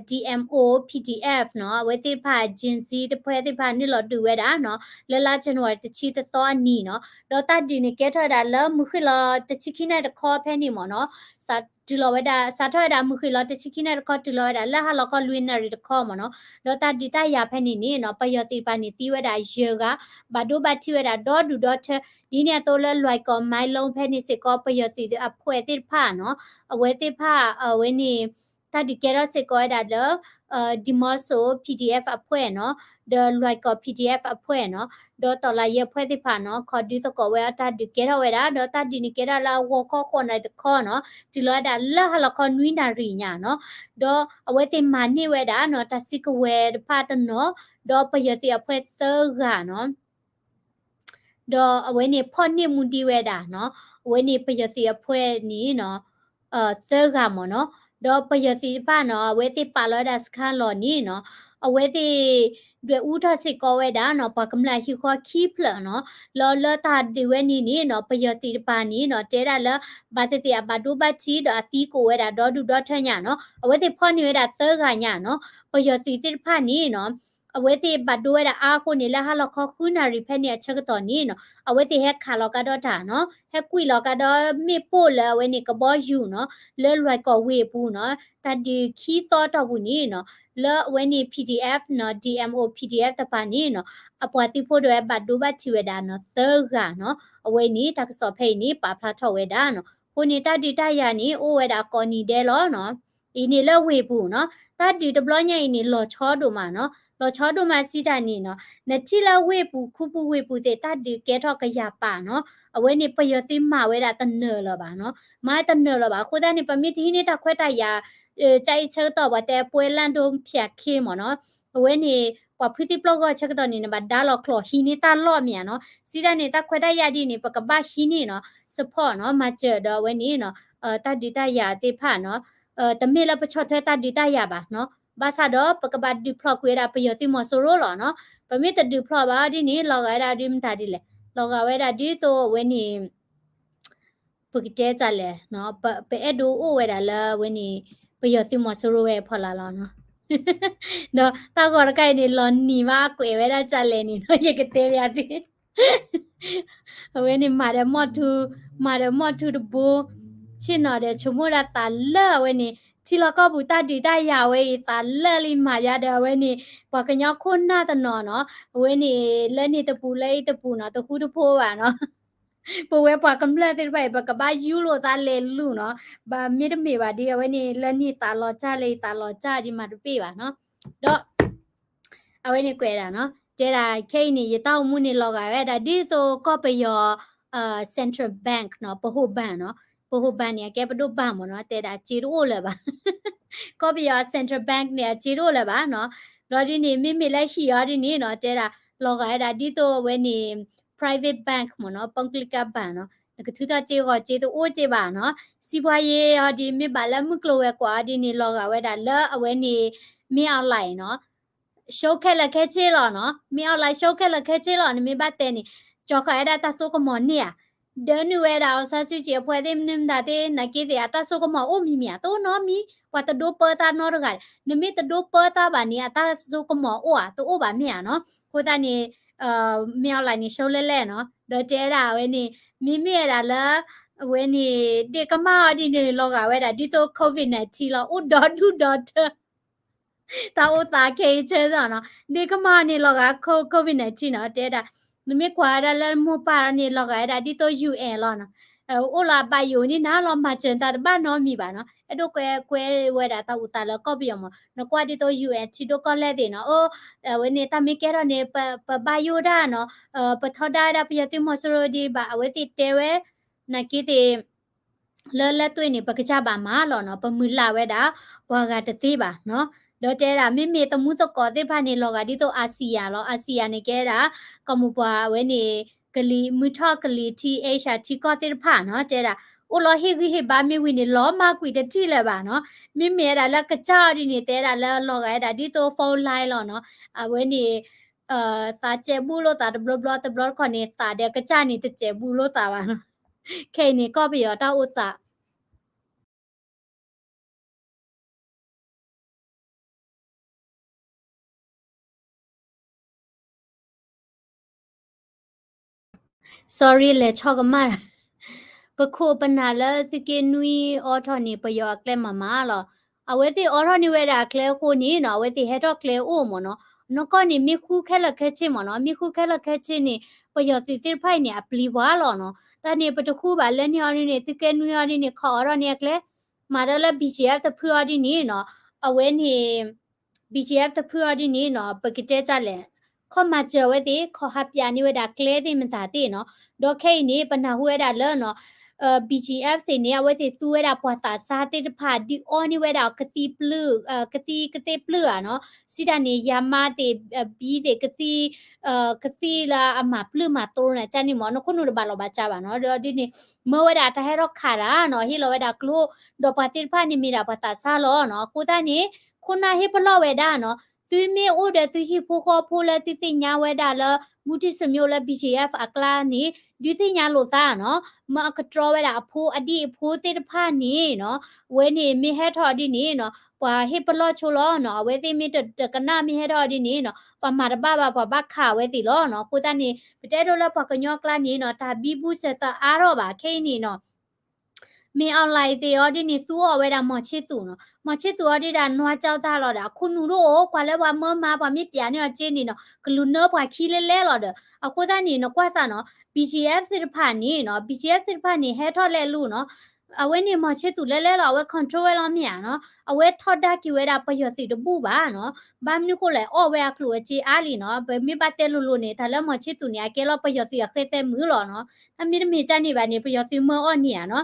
D M O P D F နီၤ အဝဲသ့ၣ်တဖၣ် Gen Z တဖှဲသ့ၣ်တဖၣ်နုာ်လီၤဒုးဝဲဒၣ်နီၤ လၢလါ January တဆံတသီအနံၤနီၤ ဒီးတၢ်ဒုးန့ၣ်ကဲထီၣ်ဝဲဒၣ်လၢမုၢ်ဃ့ၢ်လီၤတဆံခံနၣ်ရံၣ်တခီဖဲန့ၣ်မ့ၢ်နီၤ တုၤလီၤဝဲဒၣ် စးထီၣ်ဝဲဒၣ်မုၢ်ဃ့ၢ်လီၤတဆံခံနၣ်ရံၣ်တခီ တုၤလီၤဝဲဒၣ်လၢဟါလီၤခီလွံၢ်နၣ်ရံၣ်တခီမ့ၢ်နီၤ ဒီးတၢ်ဒုးတၢ်ယၤဖဲန့ၣ်န့ၣ်နီၤ ပယီၤသုးတဖၣ်န့ၣ်သံဝဲဒၣ်ယဲၢ်ဂၤ ဘၣ်ဒိဘၣ်ထံးဝဲဒၣ်ဒီဒူၣ်ဒီထၢ ဒ်န့ၣ်အသိးလၢလွဲၢ်ကီၢ်မၢလီဖဲန့ၣ်စ့ၢ်ကီး ပယီၤသုးအဖှဲသ့ၣ်တဖၣ်နီၤ အဝဲသ့ၣ်တဖၣ် အဝဲန့ၣ် တၢ်ဒုးကဲထီၣ်စ့ၢ်ကီးဝဲဒၣ်လၢ ဒီးမီၤစိ P D F အဖှဲနီၤ ဒီးလွဲၢ်ကီၢ် P D F အဖှဲနီၤ ဒီးတီၢ်လၢယဲၢ်ဖှဲသ့ၣ်တဖၣ်နီၤ ခီဒုသကိးဝဲအတၢ်ဒုးကဲထီၣ်ဝဲဒၣ် ဒီးတၢ်ဒုးန့ၣ်ကဲထီၣ်လၢအဂီၤခီဃိးနၣ်ရံၣ်တခီနီၤ တုၤလီၤဝဲဒၣ်လၢဟါလီၤခီနွံနၣ်ရံၣ်ညါနီၤ ဒီးအဝဲသ့ၣ်မၤန့ၢ်ဝဲဒၣ်နီၤ တၢ်စုကဝဲၤတဖၣ်တနီၤ ဒီးပယီၤသုးအဖှဲသၢဂၤနီၤ ဒီးအဝဲန့ၣ်ဖီၣ်န့ၢ်မူဒံးဝဲဒၣ်နီၤ အဝဲန့ၣ်ပယီၤသုးအဖှဲန့ၣ်နီၤ သၢဂၤမ့ၢ်နီၤ ဒီးပယီၤသုးတဖၣ်နီၤ အဝဲသ့ၣ်ပာ်လီၤဝဲဒၣ်စခါလီၢ်န့ၣ်နီၤ အဝဲသ့ၣ် ဒွဲၣ်အူထီၣ်စ့ၢ်ကီးဝဲဒၣ်နီၤ ပှၤကမျၢၢ်ဟံၣ်ဃီခံဖျၢၣ်နီၤ လီၤလၢတၢ်ဒုးဝဲန့ၣ်န့ၣ်နီၤ ပယီၤသုးတဖၣ်န့ၣ်နီၤ တဲဒၣ်လၢ ဘၣ်သ့ၣ်သ့ၣ်အဘၣ်ဒိဘၣ်ထံးဒီးအသံကိးဝဲဒၣ်ဒီဒူၣ်ဒီထၢညါနီၤ အဝဲသ့ၣ်ဖီၣ်န့ၢ်ဝဲဒၣ်သၢဂၤညါနီၤ ပယီၤသုးသ့ၣ်တဖၣ်န့ၣ်နီၤ အဝဲသ့ၣ်ဘၣ်ဒိဝဲဒၣ်အါအဃိန့ၣ် လၢဟါလီၤခီဃုနၣ်ရံၣ်ဖဲန့ၣ်အဆၢကတီၢ်န့ၣ်နီၤ အဝဲသ့ၣ်ဟဲခးလီၤကဒီးတၢ်နီၤ ဟဲကွံာ်လီၤကဒီးမ့ၣ်ပိၢ်လၢအဝဲန့ၣ်ကဘီယူၤနီၤ လၢလွဲၢ်ကီၢ်ဝ့ၢ်အပူၤနီၤ တၢ်ဒုးခံသီအတီၢ်ပူၤန့ၣ်နီၤ လၢအဝဲန့ၣ် P D F နီၤ D M O P D F တဖၣ်န့ၣ်နီၤ အပှၤသုးဖိဒိၣ်ဝဲဘၣ်ဒိဘၣ်ထံးဝဲဒၣ်နီၤ သၢဂၤနီၤ အဝဲန့ၣ် တၢ်ကစီၣ်ဖဲအံၤန့ၣ် ပာ်ဖျါထီၣ်ဝဲဒၣ်နီၤ အဃိန့ၣ် တၢ်ဒုးတၢ်ယၤန့ၣ် အိၣ်ဝဲဒၣ်ကိးနံၤဒဲးလီၤနီၤ အံၤန့ၣ်လၢဝ့ၢ်ပူၤနီၤ တၢ်ဒုးတဘျီညါအံၤန့ၣ် လီၤဆီဒိၣ်မးနီၤ လီၤဆီဒိၣ်မးစံးတၢ်န့ၣ်နီၤ နထံၣ်လၢဝ့ၢ်ပူၤခူပူၤဝ့ၢ်ပူၤသ့ၣ် တၢ်ဒုးကဲထီၣ်ကယၤပာ်နီၤ အဝဲန့ၣ်ပယီၤသုးမၤဝဲဒၣ်တနၢၤလၢၤဘၣ်နီၤ မၤတနၢၤလၢၤဘၣ် အဃိသတးန့ၣ် ပမ့ၢ်တဟံးန့ၢ်တၢ်ခွဲးတၢ်ယာ် ကၢအံၤဆၢကတီၢ်ပှၤတဲပွဲလန့်ဒိဖျက်ခင်းမ့ၢ်နီၤ အဝဲန့ၣ် ပှၤဖုသံပျီၢ်ဂီၢ်ဆၢကတီၢ်န့ၣ် နဘၣ်ဒါလီၤကျိာ်ဟံးန့ၢ်တၢ်လီၢ်မ့ၢ်ဧါနီၤ စံးတၢ်န့ၣ် တၢ်ခွဲးတၢ်ယာ်ဒ်န့ၣ် ပကဘၣ်ဟံးန့ၢ်နီၤ support နီၤ မၤစၢၤဒီးအဝဲန့ၣ်နီၤ တၢ်ဒုးတၢ်ယၤသ့ၣ်တဖၣ်နီၤ တမ့ၢ်လၢပဆီၣ်ထွဲတၢ်ဒုးတၢ်ယၤဘၣ်နီၤ ဘၣ်ဆၣ်ဒီးပကဘၣ်ဒုးဖျိးကွံာ်ဝဲဒၣ်ပယီၤသုးမီၤစိရိၤလီၤနီၤ ပမ့ၢ်တဒုးဖျိးဘၣ်အီၤဒ်န့ၣ် လီၤဂာ်ဝဲဒၣ်ဒ်မတၤဒ်လဲၣ် လီၤဂာ်ဝဲဒၣ်ဒ်သိးအဝဲန့ၣ် ပကတဲတၢ်လဲၣ် ပအဲၣ်ဒိးအိၣ်ဝဲဒၣ်လၢအဝဲန့ၣ် ပယီၤသုးမီၤစိရိၤဝဲအဖီလာ်လီၤနီၤ ဒီးတၢ်ဂီၤတခါအံၤန့ၣ် လီၤနံၤမးကွဲးဝဲဒၣ်တၢ်လဲၣ်န့ၣ်နီၤ ယကတဲဘၣ်သု အဝဲန့ၣ်မၤဒီးမီၢ်ထူ မၤဒီးမီၢ်ထူတဘိ ဆ့ၣ်နီၤဒီးဆိကမိၣ်ဒၣ်သးလၢာ်အဝဲန့ၣ် ထံလီၢ်ကီၢ်ပူၤတၢ်ဒုးတၢ်ယၤဝဲအံၤ သးလၢာ်လံမၤယါဒီးအဝဲန့ၣ် ပှၤကညီခိၣ်နၢ်တနီၤနီၤ အဝဲန့ၣ် လၢန့ၣ်တပူၤလၢအံၤတပူၤနီၤ တဃူတဖိးဘၣ်နီၤ ပဝဲပှၤကမျၢၢ်သ့ၣ်တဖၣ်အံၤ ပကဘၣ်ယူလိာ်သးလဲၤလူၤနီၤ ဘၣ်မ့တမ့ၢ်ဘၣ်ဒီး အဝဲန့ၣ်လၢန့ၣ်သးလီၤစၢ်လၢယသးလီၤစၢ်ဒ်မၤတဘ့ၣ်ဘၣ်နီၤ ဒီး အဝဲန့ၣ်ကွဲးဒၣ်နီၤ တဲဒၣ်ခဲအံၤန့ၣ် ယတၢ်အိၣ်မူန့ၣ် လီၤဂာ်ဝဲဒၣ်ဒ်သိးကီၢ်ပယီၤ Central Bank နီၤ ပဟိၣ်ဘၣ်နီၤ ပဟိၣ်ဘၣ်န့ၣ် အကဲပဒိၣ်ဘၣ်မ့ၢ်နီၤ တဲဒၣ်အစ့တအိၣ်လၢၤဘၣ် ကီၢ်ပယီၤ Central Bank န့ၣ် အစ့တအိၣ်လၢၤဘၣ်နီၤ ဒီးဒ်န့ၣ် မ့မ့ၢ်လၢဟံၣ်အီၤဒ်န့ၣ်နီၤ တဲဒၣ် လီၤဂာ်ဝဲဒၣ်ဒ်သိးအဝဲန့ၣ် private bank မ့ၢ်နီၤ ပုဂ္ဂလိကဘဏ်နီၤ နကထုးထီၣ်စ့ဂီၤစ့တအိၣ်စ့ဘၣ်နီၤ စံးပှၤယ့အီၤဒ် မ့ၢ်ဘၣ်လၢမုၢ်ကျိၤဝဲၤကွာ်အီၤဒ်န့ၣ် လီၤဂာ်ဝဲဒၣ်လၢအဝဲန့ၣ် မ့ၢ် online နီၤ ရှုံးခဲလၢာ်ခဲဆ့လီၤနီၤ မ့ၢ် online ရှုံးခဲလၢာ်ခဲဆ့လီၤ နမ့ၢ်ဘၣ်တဲန့ၣ် ကၠီၤဃာ်ဝဲဒၣ်တၢ်စိကမီၤန့ၣ်ဧါ ဒၢနုာ်ဝဲဒၣ် အောင်ဆန်းစုကြည် အဖှဲသ့ၣ်မနုၤမတၤသ့ၣ် နာ်က့သ့ၣ် အတၢ်စိကမီၤအိၣ်မံၤမံၤဧါ တအိၣ်နီတမံၤ ပှၤတဒိပၢသးနီတဂၤ နမ့ၢ်တဒိပၢသးဘၣ်န့ၣ် အတၢ်စိကမီၤအိၣ်ဧါ တအိၣ်ဘၣ်မ့ၢ်ဧါနီၤ အဃိသတးန့ၣ် မ့ၢ် online န့ၣ် ရှုံးလဲၣ်လဲၣ်နီၤ ဒီးတဲဝဲဒၣ်အဝဲန့ၣ် မ့မ့ၢ်ဝဲဒၣ်လၢ အဝဲန့ၣ် ဒ့ၣ်ကမၢ်အီၤဒ်န့ၣ် လီၤဂာ်ဝဲဒၣ် ဒ်သိး COVID nineteen လီၤ အိၣ်ဒီဒူၣ်ဒီထၢ တၢ်အိၣ်သးခဲအံၤဆၢသီနီၤ ဒ့ၣ်ကမၢ်န့ၣ် လီၤဂာ် COVID nineteen နီၤ တဲဒၣ် နမ့ၢ်ကွၢ်ဝဲဒၣ်လၢမိၢ်ပၢ်န့ၣ် လီၤဂာ်ဝဲဒၣ်ဒ်သိး UN လီၤနီၤ အိၣ်လီၤအဘၣ်ယိာ်န့ၣ် နၤလီၤမၤစၢၤတၢ်တဘၣ်နီတမံၤဘၣ်နီၤ အဲၣ်ဒိးကွဲကွဲဝဲဒၣ်တၢ်အိၣ်သးလၢကီၢ်ပယီၤမး နကွၢ်ဒ်သိး UN ထံဒိၣ်ကီၢ်လဲၢ်သ့ၣ်နီၤ အဝဲန့ၣ် တၢ်မ့ၢ်ကဲထီၣ်န့ၣ် ပဘၣ်ယိၣ်ဒၣ်နီၤ ပထီဒါဝဲဒၣ်ပယီၤသုးမီၤစိရိၤဒံးဘၣ် အဝဲသ့ၣ်တဲဝဲ နာ်က့သ့ၣ် လၢလဲၤတွဲန့ၣ် ပကစၢ်ဘၣ်မၤလီၤနီၤ ပမုၢ်လၢ်ဝဲဒၣ် ပှၤဂၤတသ့ဘၣ်နီၤ ဒီးတဲဒၣ် မ့မ့ၢ်သမူသကိးသ့ၣ်တဖၣ်န့ၣ် လီၤဂာ်ဒ်သိး ASEAN လီၤ ASEAN န့ၣ်ကဲဒၣ် ကီၢ်မိၢ်ပှၢ်ဝဲန့ၣ် ကလံၤမုၢ်ထီၣ်ကလံၤထံ Asia ထံကီၢ်သ့ၣ်တဖၣ်နီၤ တဲဒၣ် အိၣ်လီၤဟ့ၣ်ဂံၢ်ဟ့ၣ်ဘါမ့ၢ်ဝံၤန့ၣ် လီၤမၢ်ကွံာ်တထံၣ်လၢၤဘၣ်နီၤ. မ့မ့ၢ်ဝဲဒၣ်လၢကစၢ်အီၤဒ်န့ၣ် တဲဒၣ်လၢလီၤဂာ်ဝဲဒၣ်ဒ်သိး phone line လီၤနီၤ. အဝဲန့ၣ် သးစဲးဘူၣ်လိာ်သးတဘျီဘျီ တဘျီတခီၣ်န့ၣ် သးဒီးကစၢ်န့ၣ် တစဲးဘူၣ်လိာ်သးဘၣ်နီၤ. ခဲအံၤန့ၣ် ကီၢ်ပယီၤတၢ်အိၣ်သး sorry လဲၤဆီကမၣ်, ပခိၣ်ပနၢ်လၢသုးက့နွံအိးထီၣ်န့ၣ် ပယီၤအကျဲမၤမၤလီၤ. အဝဲသ့ၣ်အိးထီၣ်န့ၢ်ဝဲဒၣ်အကျဲအဃိန့ၣ်နီၤ အဝဲသ့ၣ်ဟဲထီၣ်ကျဲအိၣ်မ့ၢ်နီၤ. နီၢ်ကီၢ်န့ၣ် မ့ၢ်ဃူခဲလၢာ်ခဲဆ့မ့ၢ်နီၤ, မ့ၢ်ဃူခဲလၢာ်ခဲဆ့န့ၣ် ပယီၤသုးသ့ၣ်တဖၣ်အံၤန့ၣ် အပျံၤပှၤလီၤနီၤ. တၢ်န့ၣ် ပတဃူဘၣ်လၢန့ၢ်အီၤဒ်န့ၣ် သုးက့နွံအီၤဒ်န့ၣ် ခီၣ်အိးထီၣ်န့ၢ်အကျဲ မၤဒီးလၢ BGF တဖုအီၤဒ်န့ၣ်နီၤ, အဝဲန့ၣ် BGF တဖုအီၤဒ်န့ၣ်နီၤ ပကတဲတၢ်လဲၣ်, ခီၣ်မၤစၢၤဝဲသ့ၣ် ခီၣ်ဟးပၠးန့ၢ်ဝဲဒၣ်ကျဲသ့ၣ်မတၤသ့ၣ်နီၤ. ဒီးခဲအံၤန့ၣ် ပနၢ်ဟူဝဲဒၣ်လၢနီၤ BGF သ့ၣ်န့ၣ် အဝဲသ့ၣ်သူဝဲဒၣ်ပှၤသးစၢ်သ့ၣ်တဖၣ် ဒုးအီန့ၢ်ဝဲဒၣ်ကသံၣ်ပျုၢ် ကသံၣ်ကသ့ၣ်ပျုၢ်ဧါနီၤ, စံးတၢ်န့ၣ် ယၤမါသ့ၣ် ဘံသ့ၣ် ကသံၣ် ကသံၣ်လၢအမၤပျုၢ်မၤတြိန့ၣ် ကန့ၣ်မ့ၢ် နခိၣ်နူာ်တဘၣ်လီၤဘၣ်စးဘၣ်နီၤ. ဒီးဒ်န့ၣ် မၢဝဲဒၣ်တၢ်ဟဲထီၣ်ခးတၢ်နီၤ, ဟ့ၣ်လီၤဝဲဒၣ်ကျိ ဒီးပှၤသ့ၣ်တဖၣ်န့ၣ်မ့ၢ်ဒၣ်ပှၤသးစၢ်လီၤနီၤ. အဃိသတးန့ၣ် ခိၣ်နၢ်ဟ့ၣ်ပလီၢ်ဝဲဒၣ်နီၤ, သုမ့ၢ်အိၣ်ဒီးသုဟံၣ်ဖိဃီဖိလၢသုသ့ၣ်ညါဝဲဒၣ်လၢ ဘူးတံၢ်ဆွေမျိုးလၢ BGF အကျါန့ၣ် ဒုးသ့ၣ်ညါလိာ်သးနီၤ, မၢအကတြီဝဲဒၣ်အဖိအဒံၣ်အဖိသ့ၣ်တဖၣ်န့ၣ်နီၤ, အဝဲန့ၣ်မ့ၢ်ဟဲထီၣ်ဒ်န့ၣ်နီၤ ပှၤဟ့ၣ်ပလီၢ်ဆိလီၤနီၤ, အဝဲသ့ၣ်မ့ၢ်တကနၣ်မ့ၢ်ဟဲထီၣ်ဒ်န့ၣ်နီၤ ပှၤမၤတဘၣ်ဘၣ် ပှၤဘၣ်ခးဝဲသ့ၣ်လီၤနီၤ. အဃိသတးန့ၣ် ပတဲဒိလၢပှၤကညီကျါန့ၣ်နီၤ တၢ်ဘံဘူစၢၤသးအါထီၣ်ဘၣ်ခဲအံၤန့ၣ်နီၤ မ့ၢ် online သ့ၣ်အီၤဒ်န့ၣ် သူအီၣ်ဝဲဒၣ်မီၤဆ့သူးနီၤ, မီၤဆ့သူးအီၤဒ်ဒၣ် နွါကၠီသၣ်လီၤဒီး အခိၣ်နူာ်ဒိၣ်အိၣ် ကွၢ်လၢပှၤမၢမၤ ပှၤမ့ၢ်ပၠးန့ၢ်အီၤက့န့ၣ်နီၤ ကလူၤနၢပှၤခံလဲလဲလီၤဒီး အဃိသတးန့ၣ် နကွၢ်စၢ်နီၤ BGF သ့ၣ်တဖၣ်န့ၣ်နီၤ BGF သ့ၣ်တဖၣ်န့ၣ် ဟဲထီၣ်လဲၤလူၤနီၤ အဝဲန့ၣ်မီၤဆ့သူးလဲလဲလီၤ အဝဲ control ဝဲလီၤမ့ၢ်ဧါနီၤ, အဝဲထီဒါက့ၤဝဲဒၣ်ပယီၤသုးတဘူၣ်ဘၣ်နီၤ, ဘၣ်မနုၤဃိလဲၣ် အီၣ်ဝဲအကျိၣ်အစ့အါလံနီၤ, ပမ့ၢ်ဘၣ်တဲလိၤလိၤန့ၣ် တၢ်လၢမီၤဆ့သူးန့ၣ် အကဲလီၤပယီၤသုးအဃဲသဲမုၣ်လီၤနီၤ, တၢ်မ့တမ့ၢ်ကန့ၣ်ဘၣ်န့ၣ် ပယီၤသုးမၢအီၣ်န့ၢ်ဧါနီၤ,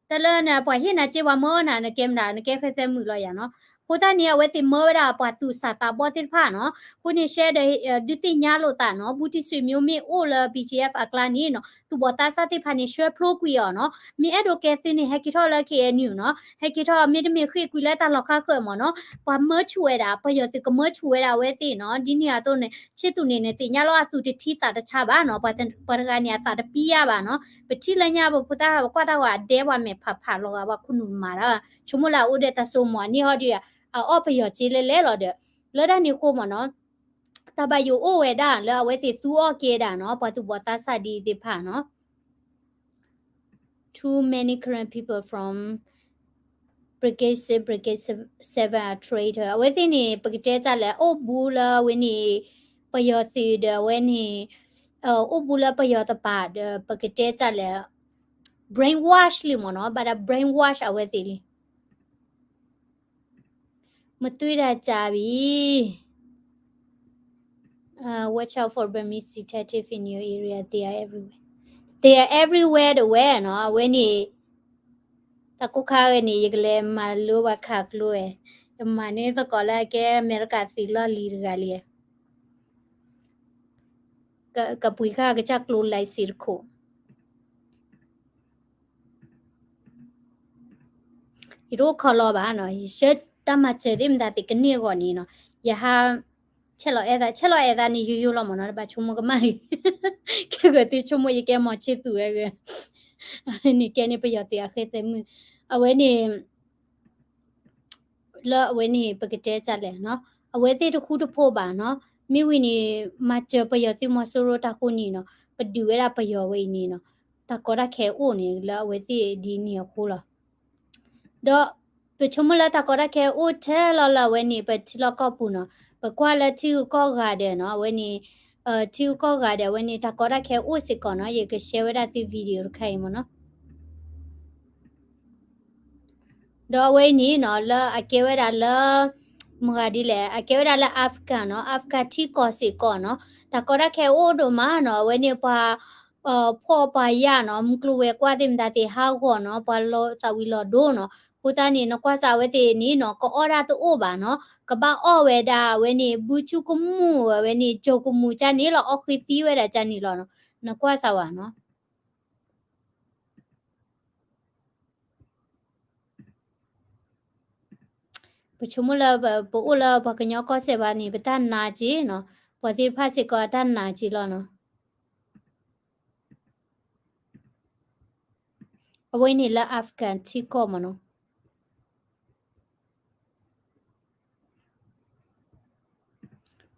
တၢ်လၢပှၤဟ့ၣ်နၤစ့ပှၤမၢအီၣ်နၤ နကဲမနုၤ နကဲဃဲသဲမုၣ်လီၤယၤနီၤ, အဃိသတးန့ၣ် အဝဲသ့ၣ်မၢဝဲဒၣ်ပှၤသူၣ်စၢ်သးဘီသ့ၣ်တဖၣ်နီၤ, အဃိန့ၣ် ရှဲဒီး ဒုးသ့ၣ်ညါလိာ်သးနီၤ, ဘူးတံၢ်ဆွေမျိုးမ့ၢ်အိၣ်လၢ BGF အကျါန့ၣ်နီၤ သူၣ်ဘီၣ်သးစၢ်သ့ၣ်တဖၣ်န့ၣ် ဆှၢဖျိကွံာ်အီၤနီၤ, မ့ၢ်အဲၣ်ဒိးကဲသုန့ၣ် ဟဲက့ၤထီၣ်လၢ KNU နီၤ, ဟဲက့ၤထီၣ် မ့တမ့ၢ်ဃ့ၢ်ကွံာ်လၢတၢ်လီၢ်ခါဃၢၤမ့ၢ်နီၤ, ပှၤမၢဆူၣ်ဝဲဒၣ် ပယီၤသုးကမၢဆူၣ်ဝဲဒၣ်အဝဲသ့ၣ်နီၤ, ဒ်န့ၣ်အသိးန့ၣ် ဆ့သူးန့ၣ် နသ့ၣ်ညါလီၤအသူၣ်တထံသးတဆါဘၣ်နီၤ, ပှၤတဂၤန့ၣ် အသးတပံယၢ်ဘၣ်နီၤ, ပထံၣ်လၢညါပဖိသၣ် ပကွၢ်တၢ်ဝဲအဒဲပှၤမဲာ်ဖးဖးလီၤဂာ် ပှၤခိၣ်နူာ်မၤတၢ်ဘၣ်, ဆိကမိၣ်လၢအအိၣ်ဒီးတၢ်စိမိၤန့ၢ်ဟီဒုး အအီၣ်ပယီၤစ့လဲလဲလီၤဒီး, လၢတၢ်န့ၣ်အဃိမ့ၢ်နီၤ, တၢ်ဘၣ်ယိၣ်အိၣ်ဝဲဒၣ်လၢအဝဲသ့ၣ်သူအီၣ်က့ၤဒၣ်နီၤ, ပှၤသူၣ်ဘီၣ်သးစၢ်ဒ်သ့ၣ်တဖၣ်နီၤ, too many Karen people from brigade six, brigade seven are traitor. အဝဲသ့ၣ်န့ၣ် ပကတဲတၢ်လဲၣ် အိၣ်ဘူးလၢအဝဲန့ၣ် ပယီၤသုးဒီးအဝဲန့ၣ် အိၣ်ဘူးလၢပယီၤတပၤဒီး ပကတဲတၢ်လဲၣ် brainwash လံမ့ၢ်နီၤ, ဘၣ်တၢ် brainwash အဝဲသ့ၣ်လံ. မသွေးတၢ်ကြာပြီ. Uh, watch out for Burmese detective in your area. They are everywhere. They are everywhere တဝဲနီၤ, အဝဲန့ၣ် တၢ်ကိၢ်ခါဝဲန့ၣ် ယကလဲၤမၤလိဘၣ်ခးကျိဝဲ, ယမၤန့ၢ်သကိးလၢအကဲအမဲရကၤသုးလီၢ်လံၤတဂၤလံ. ကပှ့ၤဃာ်ကစၢ်ကျိ license တခိၣ်. ယတအိၣ်ခီလီၤဘၣ်နီၤ, ယဆှၢတၢ်မၤစၢၤသ့ၣ်မတၤသ့ၣ်ကန့ၢ်အဂီၢ်န့ၣ်နီၤ, ယဟး ဆဲးလီၤအဲၣ်သး, ဆဲးလီၤအဲၣ်သးန့ၣ် ယိယိလီၤမ့ၢ်နီၤ, တဘၣ်ဆိကမိၣ်ကမၣ်န့ၣ်, ကဲဂဲၤသုဆိကမိၣ် ယကဲမီၤဆ့သူးဝဲဂ့ၤ, န့ၣ်ကဲန့ၣ်ပယီၤသုးအဃဲသဲမုၣ်, အဝဲန့ၣ် လၢအဝဲန့ၣ် ပကတဲတၢ်လဲၣ်နီၤ, အဝဲသ့ၣ်တဃူတဖိးဘၣ်နီၤ, မ့ၢ်ဝံၤန့ၣ် မၤစၢၤပယီၤသုးမီၤစိရိၤတၢ်ဃိန့ၣ်နီၤ, ပဒုးဝဲဒၣ်ပယီၤဝဲအံၤန့ၣ်နီၤ, တၢ်ကီတၢ်ခဲအိၣ်န့ၣ် လၢအဝဲသ့ၣ်ဒ်န့ၣ်အဃိလီၤ. ဒီးပဆိကမိၣ်လၢတၢ်ကီတၢ်ခဲအိၣ်ထဲလီၤလၢအဝဲန့ၣ် ပထံလီၢ်ကီၢ်ပူၤနီၤ, ပကွၢ်လၢထံဂုၤကီၢ်ဂၤဒီးနီၤ, အဝဲန့ၣ် ထံဂုၤကီၢ်ဂၤဒီးအဝဲန့ၣ် တၢ်ကီတၢ်ခဲအိၣ်စ့ၢ်ကီးနီၤ, ယကshareဝဲဒၣ်သု video တခါအံၤမ့ၢ်နီၤ. ဒီးအဝဲအံၤန့ၣ်နီၤ လၢအကဲဝဲဒၣ်လၢ မတၤဒ်လဲၣ်, အကဲဝဲဒၣ်လၢ Afghan နီၤ, Afghan ထံကီၢ်စ့ၢ်ကီးနီၤ, တၢ်ကီတၢ်ခဲအိၣ်ဒိၣ်မးနီၤ, အဝဲန့ၣ်ပှၤ ဖှီၣ်ပှၤယာ်နီၤ, မုၢ်ကျိၤဝဲၤကွာ်သ့ၣ်မတၤသ့ၣ်ဟးဂီၤနီၤ, ပှၤလီၤသးဝံၤလီၤဒိနီၤ, အဃိသတးန့ၣ် နကွၢ်စၢ်အဝဲသ့ၣ်န့ၣ်နီၤ ကအီၣ်ဒၣ်တအိၣ်ဘၣ်နီၤ, ကဘၣ်အီၣ်ဝဲဒၣ်အဝဲန့ၣ် ဘုကၠူကမူၣ် အဝဲန့ၣ် ကၠိၤကမူၣ်ကန့ၣ်လီၤ, အီၣ်ဃ့သံဝဲဒၣ်ကန့ၣ်လီၤနီၤ, နကွၢ်စၢ်ဝဲနီၤ. ပဆိကမိၣ်လၢပ ပအိၣ်လၢပှၤကညီကီၢ်စဲၣ်ဘၣ်န့ၣ် ပတၢ်နာ်က့ၤနီၤ, ပှၤသ့ၣ်တဖၣ်စ့ၢ်ကီးအတၢ်နာ်က့ၤလီၤနီၤ. အဝဲန့ၣ်လၢ Afghan ထံကီၢ်မ့ၢ်နီၤ.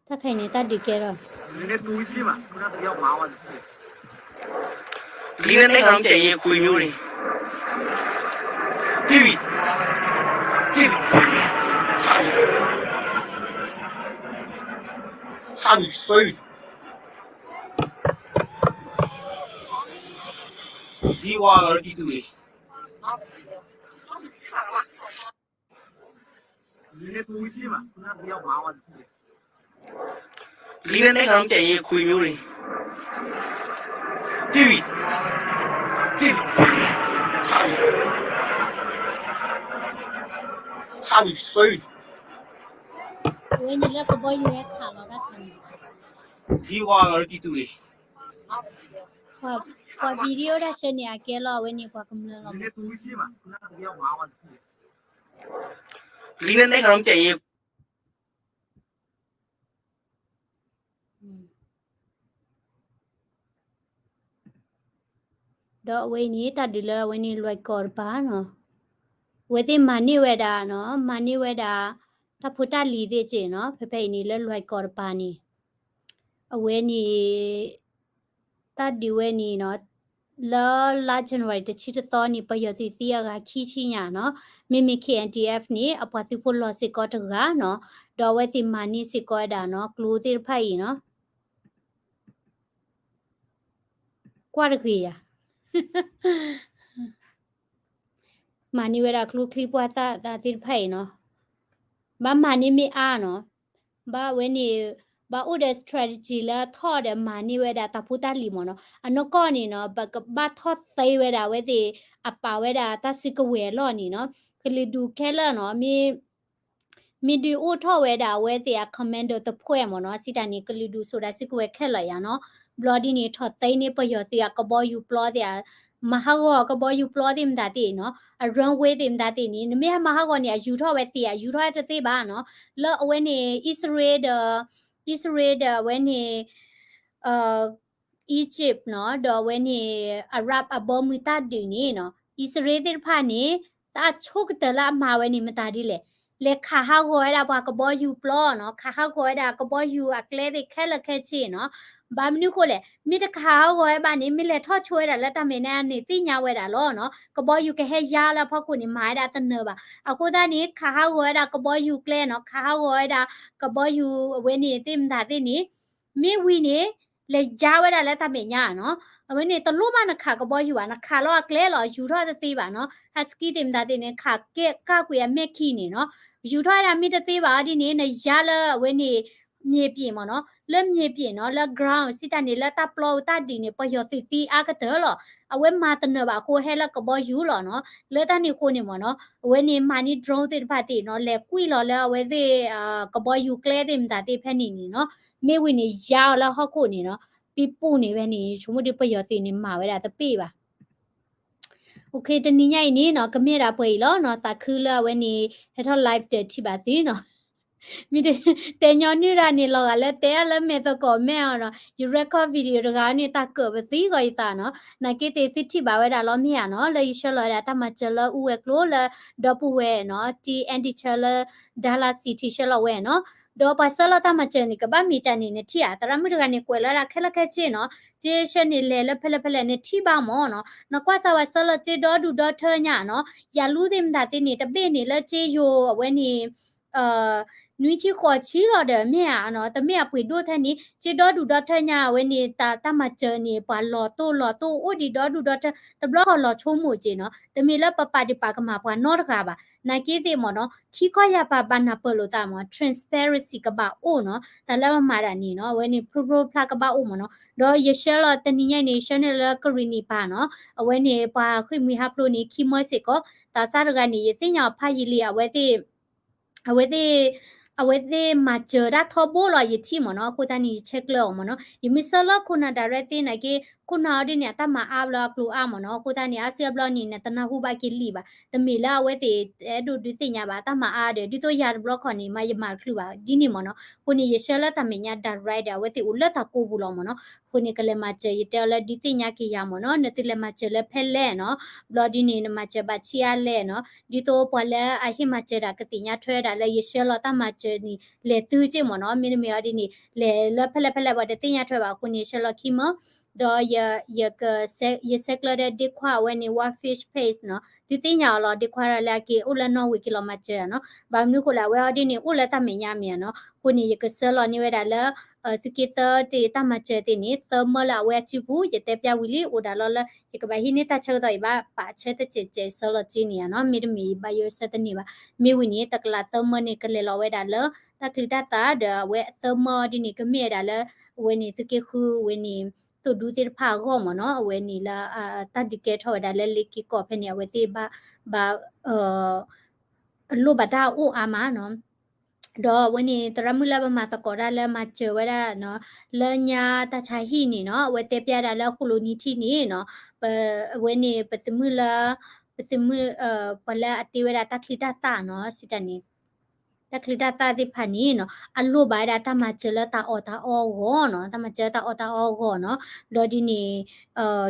တၢ်ခါအံၤန့ၣ် တၢ်ဒုးကဲထီၣ် လံာ်န့ၣ် တဲဃာ်မ့ၢ်ကဲအံၤ ခွံမျိုးန့ၣ် ဟ့ၣ်ဝံၤ ဟ့ၣ်ဝံၤ ဟ့ၣ်ဝံၤ ဆၣ်ဝံၤ ဆၣ်ဝံၤ ဆၣ်ဝံၤ ဟ့ၣ်ဝံၤ လံာ်န့ၣ် တဲဃာ်မ့ၢ်ကဲအံၤ ခွံမျိုးန့ၣ် ဟ့ၣ်ဝံၤ ဟ့ၣ်ဝံၤ ဆၣ်ဝံၤ ဆၣ်ဝံၤ ဆၣ်ဝံၤ အဝဲန့ၣ်လၢကဘီယူၤဟဲခးလီၤတၢ်ခါန့ၣ် ဟ့ၣ်ဝံၤ လံာ်န့ၣ် ပှၤ video တၢ်ဆှၢန့ၣ်အကဲလီၤ အဝဲန့ၣ်ပှၤကမျၢၢ်လီၤ. လံာ်န့ၣ် တဲဃာ်မ့ၢ်ကဲအံၤ ဒီးအဝဲအံၤန့ၣ် တၢ်ဒုးလၢအဝဲန့ၣ်လွဲၢ်ကီၢ်တပၤနီၤ, အဝဲသ့ၣ်မၤန့ၢ်ဝဲဒၣ်နီၤ, မၤန့ၢ်ဝဲဒၣ် တၢ်ဖိတၢ်လံၤသ့ၣ်က့နီၤ, ဖဲဖဲအံၤန့ၣ်လၢလွဲၢ်ကီၢ်တပၤန့ၣ် အဝဲန့ၣ် တၢ်ဒုးဝဲန့ၣ်နီၤ, လၢလါ January တဆံတသီန့ၣ် ပယီၤသုးသံအဂၤခံဆံညါနီၤ, မ့မ့ၢ် K N D F န့ၣ် အပှၤသုးဖိလီၤစ့ၢ်ကီးတဂၤနီၤ, ဒီးအဝဲသ့ၣ်မၤန့ၢ်စ့ၢ်ကီးဝဲဒၣ်နီၤ ကျိသ့ၣ်တဖၣ်အံၤနီၤ ကွၢ်တဂ့ၤယၤ, မၤန့ၢ်ဝဲဒၣ်ကျိချံပှၢ်သၣ်သ့ၣ်တဖၣ်အံၤနီၤ, ဘၣ်မၤန့ၢ်မ့ၢ်အါနီၤ, ဘၣ်ဝဲန့ၣ် ဘၣ်အိၣ်ဒီး strategy လၢထီၣ်ဒီးမၤန့ၢ်ဝဲဒၣ်တၢ်ဖိတၢ်လံၤမ့ၢ်နီၤ, အနီၢ်ကီၢ်န့ၣ်နီၤ ပကဘၣ်ထီၣ်သ့ဝဲဒၣ်အဝဲသ့ၣ် အပာ်ဝဲဒၣ်တၢ်စုကဝဲၤအလီၢ်န့ၣ်နီၤ, ကလုာ်ဒူၣ်ခဲလၢာ်နီၤ မ့ၢ် မ့ၢ်ဒုးအိၣ်ထီၣ်ဝဲဒၣ်အဝဲသ့ၣ်အ commando တဖှဲၣ်မ့ၢ်နီၤ, စံးတၢ်န့ၣ် ကလုာ်ဒူၣ်စိာ်ဒၣ်စုကဝဲၤခဲလၢာ်ယါနီၤ, ဘျီဒ်န့ၣ် ထီၣ်သ့န့ၢ်ပယီၤသုးအကဘီယူၤပျီသ့ၣ်, မၤဟးဂီၤကဘီယူၤပျီသ့ၣ်မတၤသ့ၣ်နီၤ, အ runway သ့ၣ်မတၤသ့ၣ်န့ၣ် နမ့ၢ်ဟဲမၤဟးဂီၤန့ၣ် အယူၤထီၣ်ဝဲသ့ၣ် အယူၤထီၣ်ဝဲတသ့ဘၣ်နီၤ, လၢအဝဲန့ၣ် အံၣ်စရ့လးဒီး အံၣ်စရ့လးဒီးအဝဲန့ၣ် Egypt နီၤ, ဒီးအဝဲန့ၣ် Arab အဘီမုၢ်တၢ်ဒုးန့ၣ်နီၤ, အံၣ်စရ့လးသ့ၣ်တဖၣ်န့ၣ် တၢ်အဆိကတၢၢ်လၢအမၤဝဲန့ၣ်မတၤဒ်လဲၣ်, လဲၤခးဟးဂီၤဝဲဒၣ်ပှၤကဘီယူၤပျီနီၤ, ခးဟးဂီၤဝဲဒၣ်ကဘီယူၤအကျဲသ့ၣ်ခဲလၢာ်ခဲဆ့နီၤ, ဘၣ်မနုၤဃိလဲၣ်, မ့ၢ်တခးဟးဂီၤဝဲဘၣ်န့ၣ် မ့ၢ်လဲၤထီၣ်ဆိဝဲဒၣ်လၢတၢ်မဲာ်ညါန့ၣ် သ့ၣ်ညါဝဲဒၣ်လီၤနီၤ, ကဘီယူၤကဟဲယါလၢအဖီခိၣ်န့ၣ် မၤဝဲဒၣ်တနၢၤဘၣ်, အဃိသတးန့ၣ် ခးဟးဂီၤဝဲဒၣ်ကဘီယူၤကျဲနီၤ, ခးဟးဂီၤဝဲဒၣ်ကဘီယူၤအဝဲန့ၣ်သ့ၣ်မတၤသ့ၣ်န့ၣ် မ့ၢ်ဝံၤန့ၣ် လဲၤယါဝဲဒၣ်လၢတၢ်မဲာ်ညါနီၤ, အဝဲန့ၣ်တလိၣ်မးနခးကဘီယူၤဘၣ်, နခးလီၤအကျဲလီၤ ယူၤထီၣ်တသ့ဘၣ်နီၤ, ဟးစကံသ့ၣ်မတၤသ့ၣ်န့ၣ် ခးကဲကၢ်ကွံာ်အမဲာ်ခံန့ၣ်နီၤ, ယူၤထီၣ်ဝဲဒၣ်မ့ၢ်တသ့ဘၣ်ဒ်န့ၣ် နယါလၢအဝဲန့ၣ် မြေပြင်မ့ၢ်နီၤ, လၢမြေပြင်နီၤ, လၢ ground စံးတၢ်န့ၣ် လၢတၢ်ပျီတၢ်ဒုးန့ၣ် ပယီၤသုးသံအါကတၢၢ်လီၤ, အဝဲမၤတနၢၤဘၣ်အဃိဟဲလၢကဘီယူၤလီၤနီၤ, လၢတၢ်န့ၣ်အဃိန့ၣ်မ့ၢ်နီၤ, အဝဲန့ၣ်မၤန့ၢ် drone သ့ၣ်တဖၣ်သ့ၣ်နီၤ, လဲၤကွံာ်လီၤလၢအဝဲသ့ၣ် ကဘီယူၤကျဲသ့ၣ်မတၤသ့ၣ်ဖဲန့ၣ်န့ၣ်နီၤ, မ့ၢ်ဝံၤန့ၣ်ယါအီၤလၢဟီၣ်ခိၣ်န့ၣ်နီၤ, ပံပူၤန့ၣ်ဖဲန့ၣ် ဆိကမိၣ်ဒ်ပယီၤသုးန့ၣ်မၤဝဲဒၣ်တပ့ၢ်ဘၣ်. OK တနံၤညါအံၤန့ၣ်နီၤ ကမ့ၢ်ဒၣ်ပှဲၤအံၤလီၤနီၤ, သးခုလၢအဝဲန့ၣ် ဟဲထီၣ် live ဒီးထံၣ်ဘၣ်သုနီၤ, မ့ၢ်တဲညီနုၢ်ဒၣ်န့ၣ် လီၤဂာ်လၢတဲအါလၢမဲာ်သကိးမဲာ်အီၤနီၤ, ယ record video တဂၤန့ၣ် တၢ်ကၢၣ်ပသံဂီၤယသးနီၤ, နာ်က့သ့ၣ်သုထံၣ်ဘၣ်ဝဲဒၣ်လီၤမ့ၢ်ဧါနီၤ, လၢယဆှၢလီၤဝဲဒၣ်တၢ်မၤစၢၤလၢအူဝဲၤကျိၤလၢဒီပုၢ်ဝဲၢ်နီၤ, တံ Andy ဆှၢလၢ Dallas City ဆှၢလီၤဝဲနီၤ, ဒီးပှၤဆှၢလီၤတၢ်မၤစၢၤန့ၣ် ကဘၣ်မ့ၢ်ကန့ၣ် နထံၣ်ဧါ, သရၣ်မုၣ်တဂၤန့ၣ် ကွဲးလီၤဝဲဒၣ်ခဲလၢာ်ခဲဆ့နီၤ, က့ဆှၢန့ၣ်လဲၤလၢဖဲလဲၣ်ဖဲလဲၣ် နထံၣ်ဘၣ်မ့ၢ်နီၤ, နကွၢ်စၢ်ဝဲဆှၢလီၤက့ဒီဒူၣ်ဒီထၢညါနီၤ, ယၤလူသ့ၣ်မတၤသ့ၣ်န့ၣ် တဘ့ၣ်န့ၣ်လၢက့ယိၤအဝဲန့ၣ် နွံဆံဃိးဆံလီၤဒီးမ့ၢ်ဧါနီၤ, တမ့ၢ်အပှ့ၤဒိၣ်ထဲန့ၣ် က့ဒီဒူၣ်ဒီထၢညါအဝဲန့ၣ် တၢ်မၤစၢၤန့ၣ် ပှၤလီၤတိၢ်လီၤတိၢ်အိၣ်ဒံးဒီဒူၣ်ဒီထၢ, တဘျီဃီလီၤဆိကမိၣ်က့နီၤ, တမ့ၢ်လၢပပာ်ဒံးပာ်ကမၣ်ပှၤနီတဂၤဘၣ်, နာ်က့သ့ၣ်မ့ၢ်နီၤ, ခံခီယၢ်ပၤဘၣ်နၢ်ပၢၢ်လိာ်သးမ့ၢ် transparency ကဘၣ်အိၣ်နီၤ, တၢ်လၢပမၤဒၣ်န့ၣ်နီၤ, အဝဲန့ၣ် ဖျိဖျိဖျါဖျါကဘၣ်အိၣ်မ့ၢ်နီၤ, ဒီးယဆှၢလီၤတနံၤညါအံၤန့ၣ် ဆှၢန့ၢ်လၢကရံၣ်နံၣ်ပၤနီၤ, အဝဲန့ၣ်ပှၤဃ့ၢ်မှံဟးဖျိးန့ၣ် ခံမၢစ့ၢ်ကီး, သးစၢ်တဂၤန့ၣ် ယသ့ၣ်ညါအီၤဖးယံာ်လံ, အဝဲသ့ၣ် အဝဲသ့ၣ် အဝဲသ့ၣ်မၤစၢၤတၢ်ထီဘိလီၤယထံၣ်မ့ၢ်နီၤ, အဃိသတးန့ၣ် ယဆဲးကျၢအီၤမ့ၢ်နီၤ, ယမ့ၢ်ဆှၢလၢခိၣ်နၢ် direct သ့နာ်က့ ခိၣ်နၢ်အီၤဒ်န့ၣ် အတၢ်မၤအါဘျီအကျိၤအါမ့ၢ်နီၤ. အဃိသတးန့ၣ် အါစုအါဘျီန့ၣ် နတနၢ်ဟူဘၣ်က့ၤလံာ်ဘၣ်. တမ့ၢ်လၢအဝဲသ့ၣ်အဲၣ်ဒိးဒုးသ့ၣ်ညါဘၣ် အတၢ်မၤအါဒီး ဒ်သိးယၤတဘျီခီန့ၣ် မ့ၢ်ယမၤတချုးဘၣ် ဒ်န့ၣ်မ့ၢ်နီၤ. အဃိန့ၣ် ယဆှၢလၢတၢ်မဲာ်ညါ direct ဒီး အဝဲသ့ၣ်အိၣ်လၢတၢ်ကိးပူၤလီၤမ့ၢ်နီၤ. အဃိန့ၣ် ကလဲၤမၤစၢၤ ယတဲအီၤလၢဒုးသ့ၣ်ညါက့ၤယၤမ့ၢ်နီၤ. နသုလဲၤမၤစၢၤလၢဖဲလဲၣ်နီၤ. ဘျီဒ်န့ၣ် နမၤစၢၤဘၣ်ဆံးအါလဲၣ်နီၤ. ဒ်သိးပှၤလၢအဟ့ၣ်မၤစၢၤတၢ်ကသ့ၣ်ညါထွဲဒၣ်လၢယဆှၢလီၤတၢ်မၤစၢၤန့ၣ် လဲၤသုက့ၢ်မ့ၢ်နီၤ. မ့တမ့ၢ်အီၤဒ်န့ၣ် လဲၤလၢဖဲလဲၣ်ဖဲလဲၣ် ပှၤတသ့ၣ်ညါထွဲဘၣ်အဃိန့ၣ် ဆှၢလီၤခံမၢ ဒီးယ ယက ယဆဲးကျၢဒီး ဒ့ခွါအဝဲန့ၣ် One Fish Page နီၤ. သုသ့ၣ်ညါအီၤလီၤ ဒ့ခွါလၢအက့ၤအိၣ်လၢနီၣ်ဝ့ၤက့ၤလီၤမၤစၢၤနီၤ. ဘၣ်မနုၤဃိလဲၣ် အဝဲအီၤဒ်န့ၣ် အိၣ်လၢတၢ်မဲာ်ညါမ့ၢ်နီၤ. အဃိန့ၣ် ယကဆှၢလီၤန့ၢ်ဝဲဒၣ်လၢ သုးက့သၢသ့ၣ်တၢ်မၤစၢၤသ့ၣ်န့ၣ် သၢမၢလၢအဝဲအစုပူၤ ယတဲပျၢ်ဝံၤလံ အိၣ်ဒၣ်လီၤလၢ ယကဘၣ်ဟံးန့ၢ်တၢ်ဆၢကတီၢ် ယဘၣ်ပာ်ဆၢတစဲးစဲးဆှၢလီၤက့န့ၣ်နီၤ. မ့တမ့ၢ်ဘၣ်ယိၣ်ဆၢတန့ၢ်ဘၣ်. မ့ၢ်ဝံၤန့ၣ် တကလးသၢမၢန့ၣ် ကလဲၤလီၤဝဲဒၣ်လၢ တၢ်ချံတၢ်သၣ်ဒီး အဝဲအသၢမၢအီၤဒ်န့ၣ် ကမ့ၢ်ဝဲဒၣ်လၢ အဝဲန့ၣ် သုးက့ဃုဝဲန့ၣ် သိၣ်ဒူသ့ၣ်တဖၣ်အဂီၢ်မ့ၢ်နီၤ. အဝဲန့ၣ်လၢ တၢ်ဒုးကဲထီၣ်ဝဲဒၣ်လၢလ့က့ကီၢ်ဖဲန့ၣ် အဝဲသ့ၣ်ဘၣ် ဘၣ် လိၣ်ဘၣ်တၢ်အိၣ်အါမးနီၤ. ဒီးအဝဲန့ၣ် သရၣ်မုၣ်လၢပမၤသကိးတၢ်လၢမၤစၢၤဝဲဒၣ်နီၤ လၢညါတၢ်ဆါဟံၣ်န့ၣ်နီၤ အဝဲတဲပျၢ်ဒၣ်လၢဃိၣ်လိနံၤထံန့ၣ်နီၤ ပ အဝဲန့ၣ် ပသုးမုၢ်လၢ ပသုးမုၢ် ပှၤလၢအတ့ဝဲဒၣ်တၢ်ချံတၢ်သၣ်နီၤ စံးတၢ်န့ၣ် တၢ်ချံတၢ်သၣ်သ့ၣ်တဖၣ်န့ၣ်နီၤ အလိၣ်ဘၣ်ဝဲဒၣ်တၢ်မၤစၢၤလၢတၢ်အီၣ်တၢ်အီအဂီၢ်နီၤ တၢ်မၤစၢၤလၢတၢ်အီၣ်တၢ်အီအဂီၢ်နီၤ. ဒီးဒ်န့ၣ်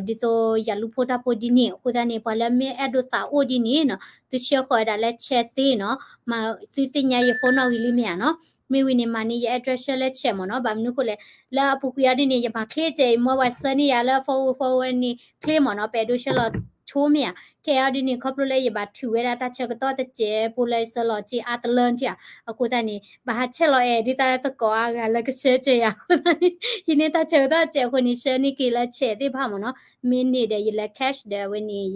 ဒ်သိးယၤလူၤဖိတၢ်ဖိဒ်န့ၣ် အဃိသတးန့ၣ် ပှၤလၢမ့ၢ်အဲၣ်ဒိးသးအိၣ်ဒ်န့ၣ်နီၤ သုဆှၢဃီၤဝဲဒၣ်လၢ check သ့နီၤ မၤသုသ့ၣ်ညါယ phone နီၣ်ဂံၢ်လံမ့ၢ်ဧါနီၤ. မ့ၢ်ဝံၤန့ၣ် မၤန့ၢ်ယ address ဆှၢလၢ check မ့ၢ်နီၤ. ဘၣ်မနုၤဃိလဲၣ် လၢအပူၤကွံာ်အီၤဒ်န့ၣ် ယမၤချ့စဲးအံၤ မၢပှၤဆှၢန့ၢ်ယၤလၢ forward forward န့ၣ်ချ့မ့ၢ်နီၤ ပအဲၣ်ဒိးဆှၢလီၤဆိမ့ၢ်ဧါ. ခဲအံၤအီၤဒ်န့ၣ် ခီဖျိလၢယဘၣ်ထုးဝဲဒၣ်တၢ်ဆၢကတီၢ်တစဲးဖိလၢယဆှၢလီၤစ့အါတလၢက့ဧါ အဃိသတးန့ၣ် ဘၣ်ဟးဆဲးလီၤအဲၣ်ဒ်တၢ်လၢသကိးအါဂၤလၢကဆှၢစဲးယၤအဃိသတးန့ၣ် ဟံးန့ၢ်တၢ်ဆၢကတီၢ်တစဲးအဃိန့ၣ် ဆှၢန့ၢ်က့ၤလၢ check သ့ၣ်တဖၣ်မ့ၢ်နီၤ. မ့ၢ်န့ၢ်ဒီးယလဲၤ cash ဒီးအဝဲန့ၣ်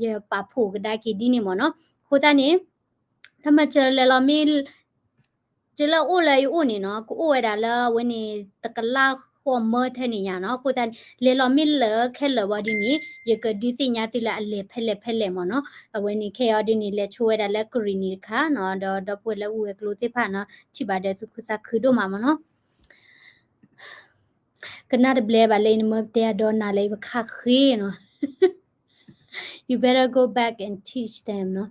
ယပာ်ဖှိၣ်ကဒါက့ၤဒ်န့ၣ်မ့ၢ်နီၤ. အဃိသတးန့ၣ် တၢ်မၤစၢၤလဲၤလီၤမ့ၢ် ကလၢအိၣ်လၢယအိၣ်န့ၣ်နီၤ ကအိၣ်ဝဲဒၣ်လၢအဝဲန့ၣ် တကလးဃိးမၢထဲန့ၣ်ညါနီၤ. အဃိသတးန့ၣ် လဲၤလီၤမ့ၢ်လၢခဲလၢာ်ဝဲဒ်န့ၣ် ယကဒုးသ့ၣ်ညါသုလၢအလဲၤဖဲလဲၣ်ဖဲလဲၣ်မ့ၢ်နီၤ. အဝဲန့ၣ်ခဲအံၤအီၤဒ်န့ၣ် လဲၤဆိဝဲဒၣ်လၢကရံၣ်နံၤတခါနီၤ ဒီးဒီပုၢ်ဝဲၢ်လၢအူဝဲကျိသ့ၣ်တဖၣ်နီၤ ထံၣ်ဘၣ်ဒီးသူၣ်ခုသးခုဒိၣ်မးမ့ၢ်နီၤ. ကနၣ်တဘျဲဘၣ်လၢနမၢပတဲအဒိနၤလၢယပခါဃ့နီၤ You better go back and teach them နီၤ.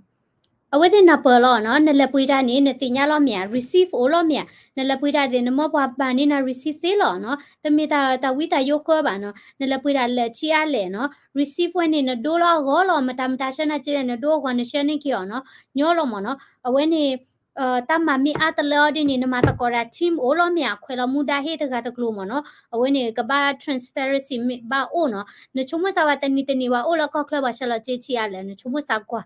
အဝဲသ့ၣ်နၢ်ပၢၢ်လီၤနီၤ နလဲၤပှ့ၤတၢ်န့ၣ် နသ့ၣ်ညါလီၤမ့ၢ်ဧါ receipt အိၣ်လီၤမ့ၢ်ဧါ နလဲၤပှ့ၤတၢ်သ့ၣ် နမၢပှၤမၤန့ၢ်နၤ receipt သ့လီၤနီၤ တမ့ၢ်တၢ်ဝံတၢ်ယိဃၢဘၣ်နီၤ နလဲၤပှ့ၤတၢ်လၢာ်ဆံးအါလဲၣ်နီၤ receipt ဝဲန့ၣ် နဒိလၢအဂီၢ်လီၤ မတၤမတၤဆှၢနၤက့လဲၣ် နဒိအဂီၢ် နဆှၢန့ၢ်က့ၤအီၤနီၤ ညီလီၤမ့ၢ်နီၤ အဝဲန့ၣ် တၢ်မၤမ့ၢ်အါတလၢအီၤဒ်န့ၣ် နမၤသကိးတၢ် team အိၣ်လီၤမ့ၢ်ဧါ ခွဲးလီၤမူဒါဟ့ၣ်တဂၤတကျိၤမ့ၢ်နီၤ အဝဲန့ၣ် ကဘၣ် transparency မ့ၢ်ဘၣ်အိၣ်နီၤ နဆိကမိၣ်စၢ်ဝဲတနံၤတနံၤဝဲအိၣ်လၢကီၢ်ချၢပှၤဆှၢလီၤစ့ဆံးအါလဲၣ် နဆိကမိၣ်စၢ်ကွၢ်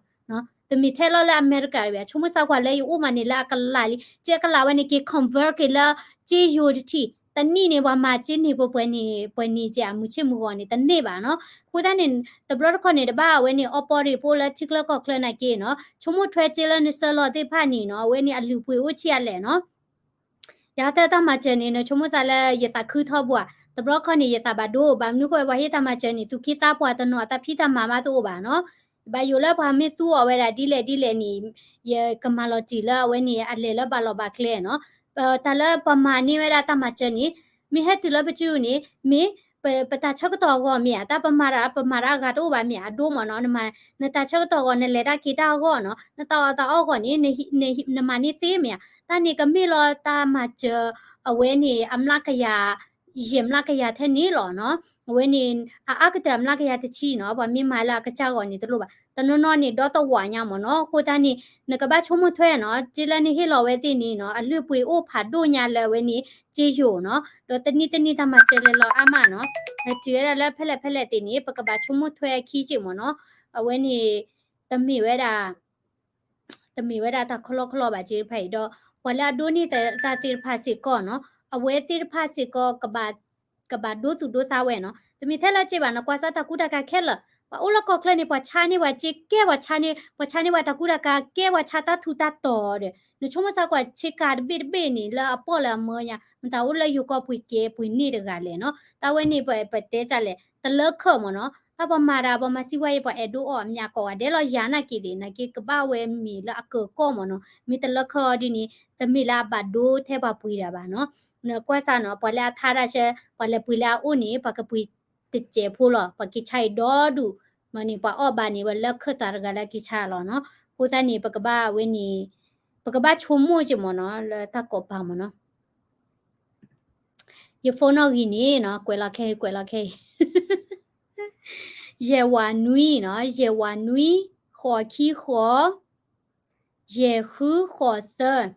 တမ့ၢ်ထဲလီၤလၢအမဲရကၤတဘၣ် ဆိကမိၣ်စၢ်ကွၢ်လၢယအိၣ်မးန့ၣ်လၢအကလးလံ ကဲကလးဝဲန့ၣ်က့ၤ convert က့ၤလၢ စ့ယိၤတထံၣ် တနံၣ်န့ၣ် ပှၤမၤစ့န့ၢ်ပှဲၤပှဲၤန့ၣ် ပှဲၤန့ၣ်ကဲအမုၢ်ဆ့ၣ်မုၢ်ဂီၤန့ၣ် တန့ၢ်ဘၣ်နီၤ အဃိသတးန့ၣ် တဘျီတခီၣ်န့ၣ် တဘၣ်အဝဲန့ၣ် အီပီရ့ၣ်ပအိၣ်လၢထံချၢကီၢ်ချၢနာ်က့နီၤ ဆိကမိၣ်ထွဲစ့လၢနဆှၢလီၤသ့ၣ်တဖၣ်န့ၣ်နီၤ အဝဲန့ၣ်အလုၢ်အပှ့ၤအိၣ်ဆံးအါလဲၣ်နီၤ ယဟးထၢၣ်တၢ်မၤစၢၤန့ၣ် နဆိကမိၣ်သးလၢယသးခုထီဘိဧါ တဘျီခီန့ၣ် ယသးဘၣ်ဒိ ဘၣ်မနုၤဃိ ပှၤဟ့ၣ်တၢ်မၤစၢၤန့ၣ် သူၣ်ခံသးပှၢ်တနီၤ အတၢ်ဖံးတၢ်မၤမးတအိၣ်ဘၣ်နီၤ ဘၣ်ယိၣ်လၢပှၤမ့ၢ်သူအီၤဝဲဒၣ်ဒ်လဲၣ်ဒ်လဲၣ်န့ၣ် ယကမၤလီၤတံၢ်လၢအဝဲန့ၣ် အလဲၤလၢဘၣ်လီၢ်ဘၣ်ကျဲနီၤ တၢ်လၢပမၤန့ၢ်ဝဲဒၣ်တၢ်မၤစၢၤန့ၣ် မ့ၢ်ဟဲတုၤလၢပစုန့ၣ် မ့ၢ် ပတၢ်ဆၢကတီၢ်အဂီၢ်မ့ၢ်ဧါ တၢ်ပမၤတၢ် ပမၤတၢ်အဂၤတအိၣ်ဘၣ်မ့ၢ်ဧါ အဒိမ့ၢ်နီၤ နမၤ နတၢ်ဆၢကတီၢ်အဂီၢ် နလဲၤတၢ်က့ၤတၢ်အဂီၢ်နီၤ နတၢ်အီၣ်တၢ်အီအဂီၢ်န့ၣ် နမၤန့ၢ်သ့မ့ၢ်ဧါ တၢ်န့ၣ်ကမ့ၢ်လီၤတၢ်မၤစၢၤ အဝဲန့ၣ် အမျးကယၤ ယဲၢ်မျးကယၤထဲန့ၣ်လီၤနီၤ အဝဲန့ၣ် အအါကတၢၢ်အမျးကယၤတဆံနီၤ ပှၤမ့ၢ်မၤလၢအကစၢ်ဂီၢ်န့ၣ်တလိၣ်ဘၣ် တနီၤနီၤန့ၣ် ဒီတဝာ်ညါမ့ၢ်နီၤ အဃိသတးန့ၣ် နကဘၣ်ဆိကမိၣ်ထွဲနီၤ စ့လၢနဟ့ၣ်လီၤဝဲသ့ၣ်န့ၣ်နီၤ အလုၢ်အပှ့ၤအိၣ်ဖးဒိၣ်ညါလၢအဝဲန့ၣ် စ့ယိၤနီၤ ဒီးတနံၣ်တနံၣ်တၢ်မၤစၢၤလဲၤလီၤအါမးနီၤ နတုၤဝဲဒၣ်လၢဖဲလဲၣ်ဖဲလဲၣ်သ့ၣ်န့ၣ် ပကဘၣ်ဆိကမိၣ်ထွဲအခံစ့ၢ်မ့ၢ်နီၤ အဝဲန့ၣ် တမ့ၢ်ဝဲဒၣ် တမ့ၢ်ဝဲဒၣ်တၢ်ခီလီခီလီဘၣ်စ့တဖၣ်အံၤဒီး ပှၤလၢအဒိးန့ၢ်တၢ်သ့ၣ်တဖၣ်စ့ၢ်ကီးနီၤ အဝဲသ့ၣ်တဖၣ်စ့ၢ်ကီး ကဘၣ်ဒိသူၣ်ဒိသးဝဲနီၤ တမ့ၢ်ထဲလၢစ့ဘၣ်နီၤ ကွၢ်စၢ်တၢ်ကူတၢ်ကၤခဲလၢာ် ပှၤအိၣ်လၢကီၢ်ချၢန့ၣ် ပှၤဆါန့ၢ်ပှၤစ့ကဲ ပှၤဆါန့ၢ် ပှၤဆါန့ၢ်ပှၤတၢ်ကူတၢ်ကၤကဲ ပှၤဆါတၢ်ထူးတၢ်တီၤဒီး နဆိကမိၣ်စၢ်ကွၢ် ဆ့ကၤတဘ့ၣ်တဘ့ၣ်န့ၣ် လၢအပီၢ်လၢအမၢညါ မတၤအိၣ်လၢယိၤကီၢ်ပှ့ၤကဲပှ့ၤန့ၢ်တဂၤလဲၣ်နီၤ တၢ်ဝဲန့ၣ်ပတဲတၢ်လဲၣ် တလၢခၢၣ်မ့ၢ်နီၤ တၢ်ပမၤတၢ်ပမၤစံးဝဲအံၤ ပှၤအဲၣ်ဒိးအီၣ်အမျးကီးဂၤဒဲးလီၤ ယၤနာ်က့ၤသ့ၣ် နာ်က့ၤကဘၣ်ဝဲမ့ၢ်လၢအကၢၢ်ကီၢ်မ့ၢ်နီၤ မ့ၢ်တလၢခၢၣ်အီၤဒ်န့ၣ် တမ့ၢ်လၢအဘၣ်ဒိထဲပှၤပှ့ၤတၢ်ဘၣ်နီၤ နကွၢ်စၢ်နီၤ ပှၤလၢအထါတၢ်ဆၢ ပှၤလဲၤပှ့ၤလၢအအိၣ်န့ၣ် ပှၤကပှ့ၤ တစဲးဖိလီၤ. ပှၤက့ၤဆါအံၤဒီဒူၣ်, မ့ၢ်န့ၣ် ပှၤအီၣ်ဘၣ်န့ၣ် ဝဲလၢခၢၣ်သးတဂၤလၢက့ၤဆါလီၤနီၤ. အဃိသတးန့ၣ် ပကဘၣ်ဝဲန့ၣ် ပကဘၣ်ဆိကမိၣ်က့ၤမ့ၢ်နီၤ လၢတၢ်ကိးပာ်မ့ၢ်နီၤ. ယ phone နီၣ်ဂံၢ်န့ၣ်နီၤ ကွဲးလီၤခဲအံၤ ကွဲးလီၤခဲအံၤ ယဲၢ်ဝးနွံနီၤ, ယဲၢ်ဝးနွံ, ဃိးခံဃိး, ယဲၢ်ဃုဃိးသၢ,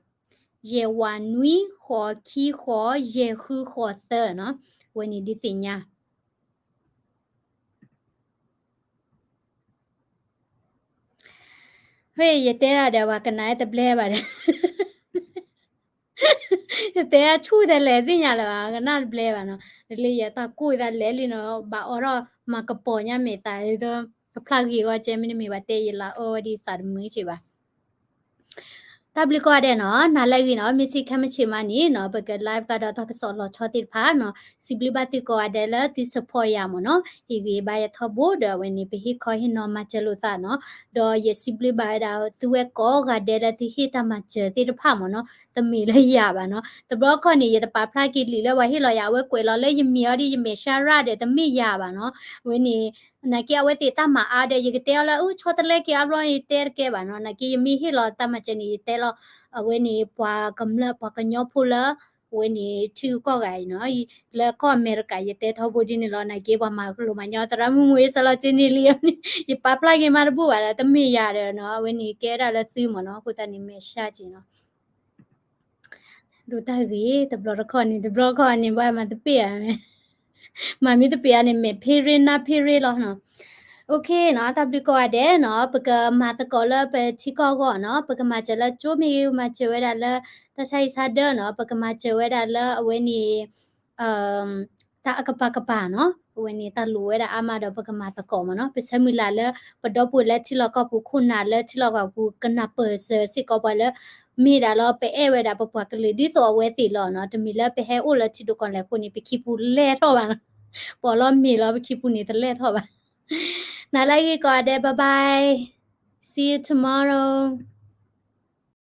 ယဲၢ်ဝးနွံ, ဃိးခံဃိး, ယဲၢ်ဃုဃိးသၢနီၤ, ဝဲန့ၣ်ဒုးသ့ၣ်ညါ ဟဲ ယတဲဒၣ်ဒီး ပှၤကနၣ်တဘျဲဘၣ်ဒီး ယတဲဒၣ်ဆူၣ်တလဲၣ်သ့ၣ်ညါလၢၤဘၣ် ကနၣ်တဘျဲဘၣ်နီၤ, လၢယတၢ်ကိၢ်သးလဲၤလံနီၤ ဘၣ်အီၣ်ထီၣ်မၤကပီၤညါမဲာ်သး ကဖျါဂ့ၤဂီၢ်ကဲမ့တမ့ၢ်ဘၣ်တဲယလၢအီၣ်ဝဲဒ်သးတမုာ်က့ဘၣ် တၢ်ဘျုးကိးဂၤဒဲးနီၤ, နၤလၢအဂ့ၤနီၤ, မ့ၢ်စံးခဲမုၢ်ဆ့ၣ်မးန့ၣ်နီၤ ပက live ကဒီးတၢ်ကစီၣ်လီၤဆီသ့ၣ်တဖၣ်နီၤ, စံးဘျုးဘၣ်သုကိးဂၤဒဲးလၢသု support ယၤမ့ၢ်နီၤ, ဟ့ၣ်ဂံၢ်ဘါယၤထီဘိဒီး အဝဲန့ၣ် ပဟ့ၣ်ခီဟ့ၣ်နီၤမၤစၢၤလိာ်သးနီၤ, ဒီးယစံးဘျုးဘၣ်ဝဲဒၣ်သုဝဲကိးဂၤဒဲးလၢသုဟ့ၣ်တၢ်မၤစၢၤသ့ၣ်တဖၣ်မ့ၢ်နီၤ, တမ့ၢ်လၢယၤဘၣ်နီၤ, တဘျီခီန့ၣ် ယတပာ်ဖျါက့ၤလံာ်လၢပှၤဟ့ၣ်လီၤယၤ အဝဲကွဲးလီၤလၢယမံၤအီၤဒီး ယမဲာ်ဆှးရၣ်ဒီး တမ့ၢ်ယၤဘၣ်နီၤ, အဝဲန့ၣ် နာ်က့အဝဲသ့ၣ်တၢ်မၤအါဒီး ယကတဲအီၤလၢ အု ဆီတလဲက့ၤအါဘျီန့ၣ် ယတဲတကဲဘၣ်နီၤ, နာ်က့ယမ့ၢ်ဟ့ၣ်လီၤတၢ်မၤစၢၤန့ၣ် ယတဲလီၤ အဝဲန့ၣ် ပှၤကမျၢၢ် ပှၤကညီဖိလၢ အဝဲန့ၣ် ထံဂုၤကီၢ်ဂၤအံၤနီၤ, လၢကီၢ်အမဲရကၤ ယတဲထီဘိဒ်န့ၣ်လီၤ, နာ်က့ပှၤမၤလိာ်မၤညီသရၣ်မုၣ်မူအ့စလီၤက့န့ၣ်လံ, ယပာ်ဖျါက့ၤမးတဘူၣ်ဘၣ်ဒီး တမ့ၢ်ယၤဒီးနီၤ, အဝဲန့ၣ်ကဲဒၣ်လၢသုမ့ၢ်နီၤ, အဃိသတးန့ၣ် မဲာ်ဆှးက့ၤနီၤ ဒိးတၢ်ဂ့ၤ တဘျီတခီၣ်န့ၣ် တဘျီတခီၣ်န့ၣ် ဘၣ်မၤတပ့ၢ်ဧါ, မၤမ့ၢ်တပ့ၢ်ဧါန့ၣ် မဲာ်ဖ့ရ့နါဖ့ရ့လီၤနီၤ. OK နီၤ, တၢ်ဘျုးကိးဂၤဒဲးနီၤ, ပကမၤသကိးလၢပထံကီၢ်အဂီၢ်နီၤ, ပကမၤစၢၤလၢကၠိမ့ၢ်ဂ့ၤ, မၤစၢၤဝဲဒၣ်လၢ တၢ်ဆါဟံၣ်ဆါဒၢနီၤ, ပကမၤစၢၤဝဲဒၣ်လၢအဝဲန့ၣ် တၢ်အကပၤကပၤနီၤ, အဝဲန့ၣ်တၢ်လိၣ်ဝဲဒၣ်အါမးဒီး ပကမၤသကိးမ့ၢ်နီၤ, ပဆၢမုၢ်လၢ်လၢ ပဒီပုၢ်ဝဲၢ်လၢထံလီၢ်ကီၢ်ပူၤ ခိၣ်နၢ်လၢထံလီၢ်ကီၢ်ပူၤ ကနၢ်ပၢၢ်စၢၤစ့ၢ်ကီးပှၤလၢ မ့ၢ်ဒၣ်လီၤ ပအဲၣ်ဝဲဒၣ်ပပှၤကလုာ်ဒ်သိးအဝဲသ့ၣ်လီၤနီၤ, တမ့ၢ်လၢပဟဲအိၣ်လၢထံဒိၣ်ကီၢ်လဲၢ်အဃိန့ၣ် ပခံပူၤလဲၢ်ထီၣ်ဘၣ်နီၤ, ပှၤလီၤမ့ၢ်လီၤ ပခံပူၤန့ၣ်တလဲၢ်ထီၣ်ဘၣ်. နၤလၢအဂ့ၤကိးဂၤဒဲး bye bye, see you tomorrow.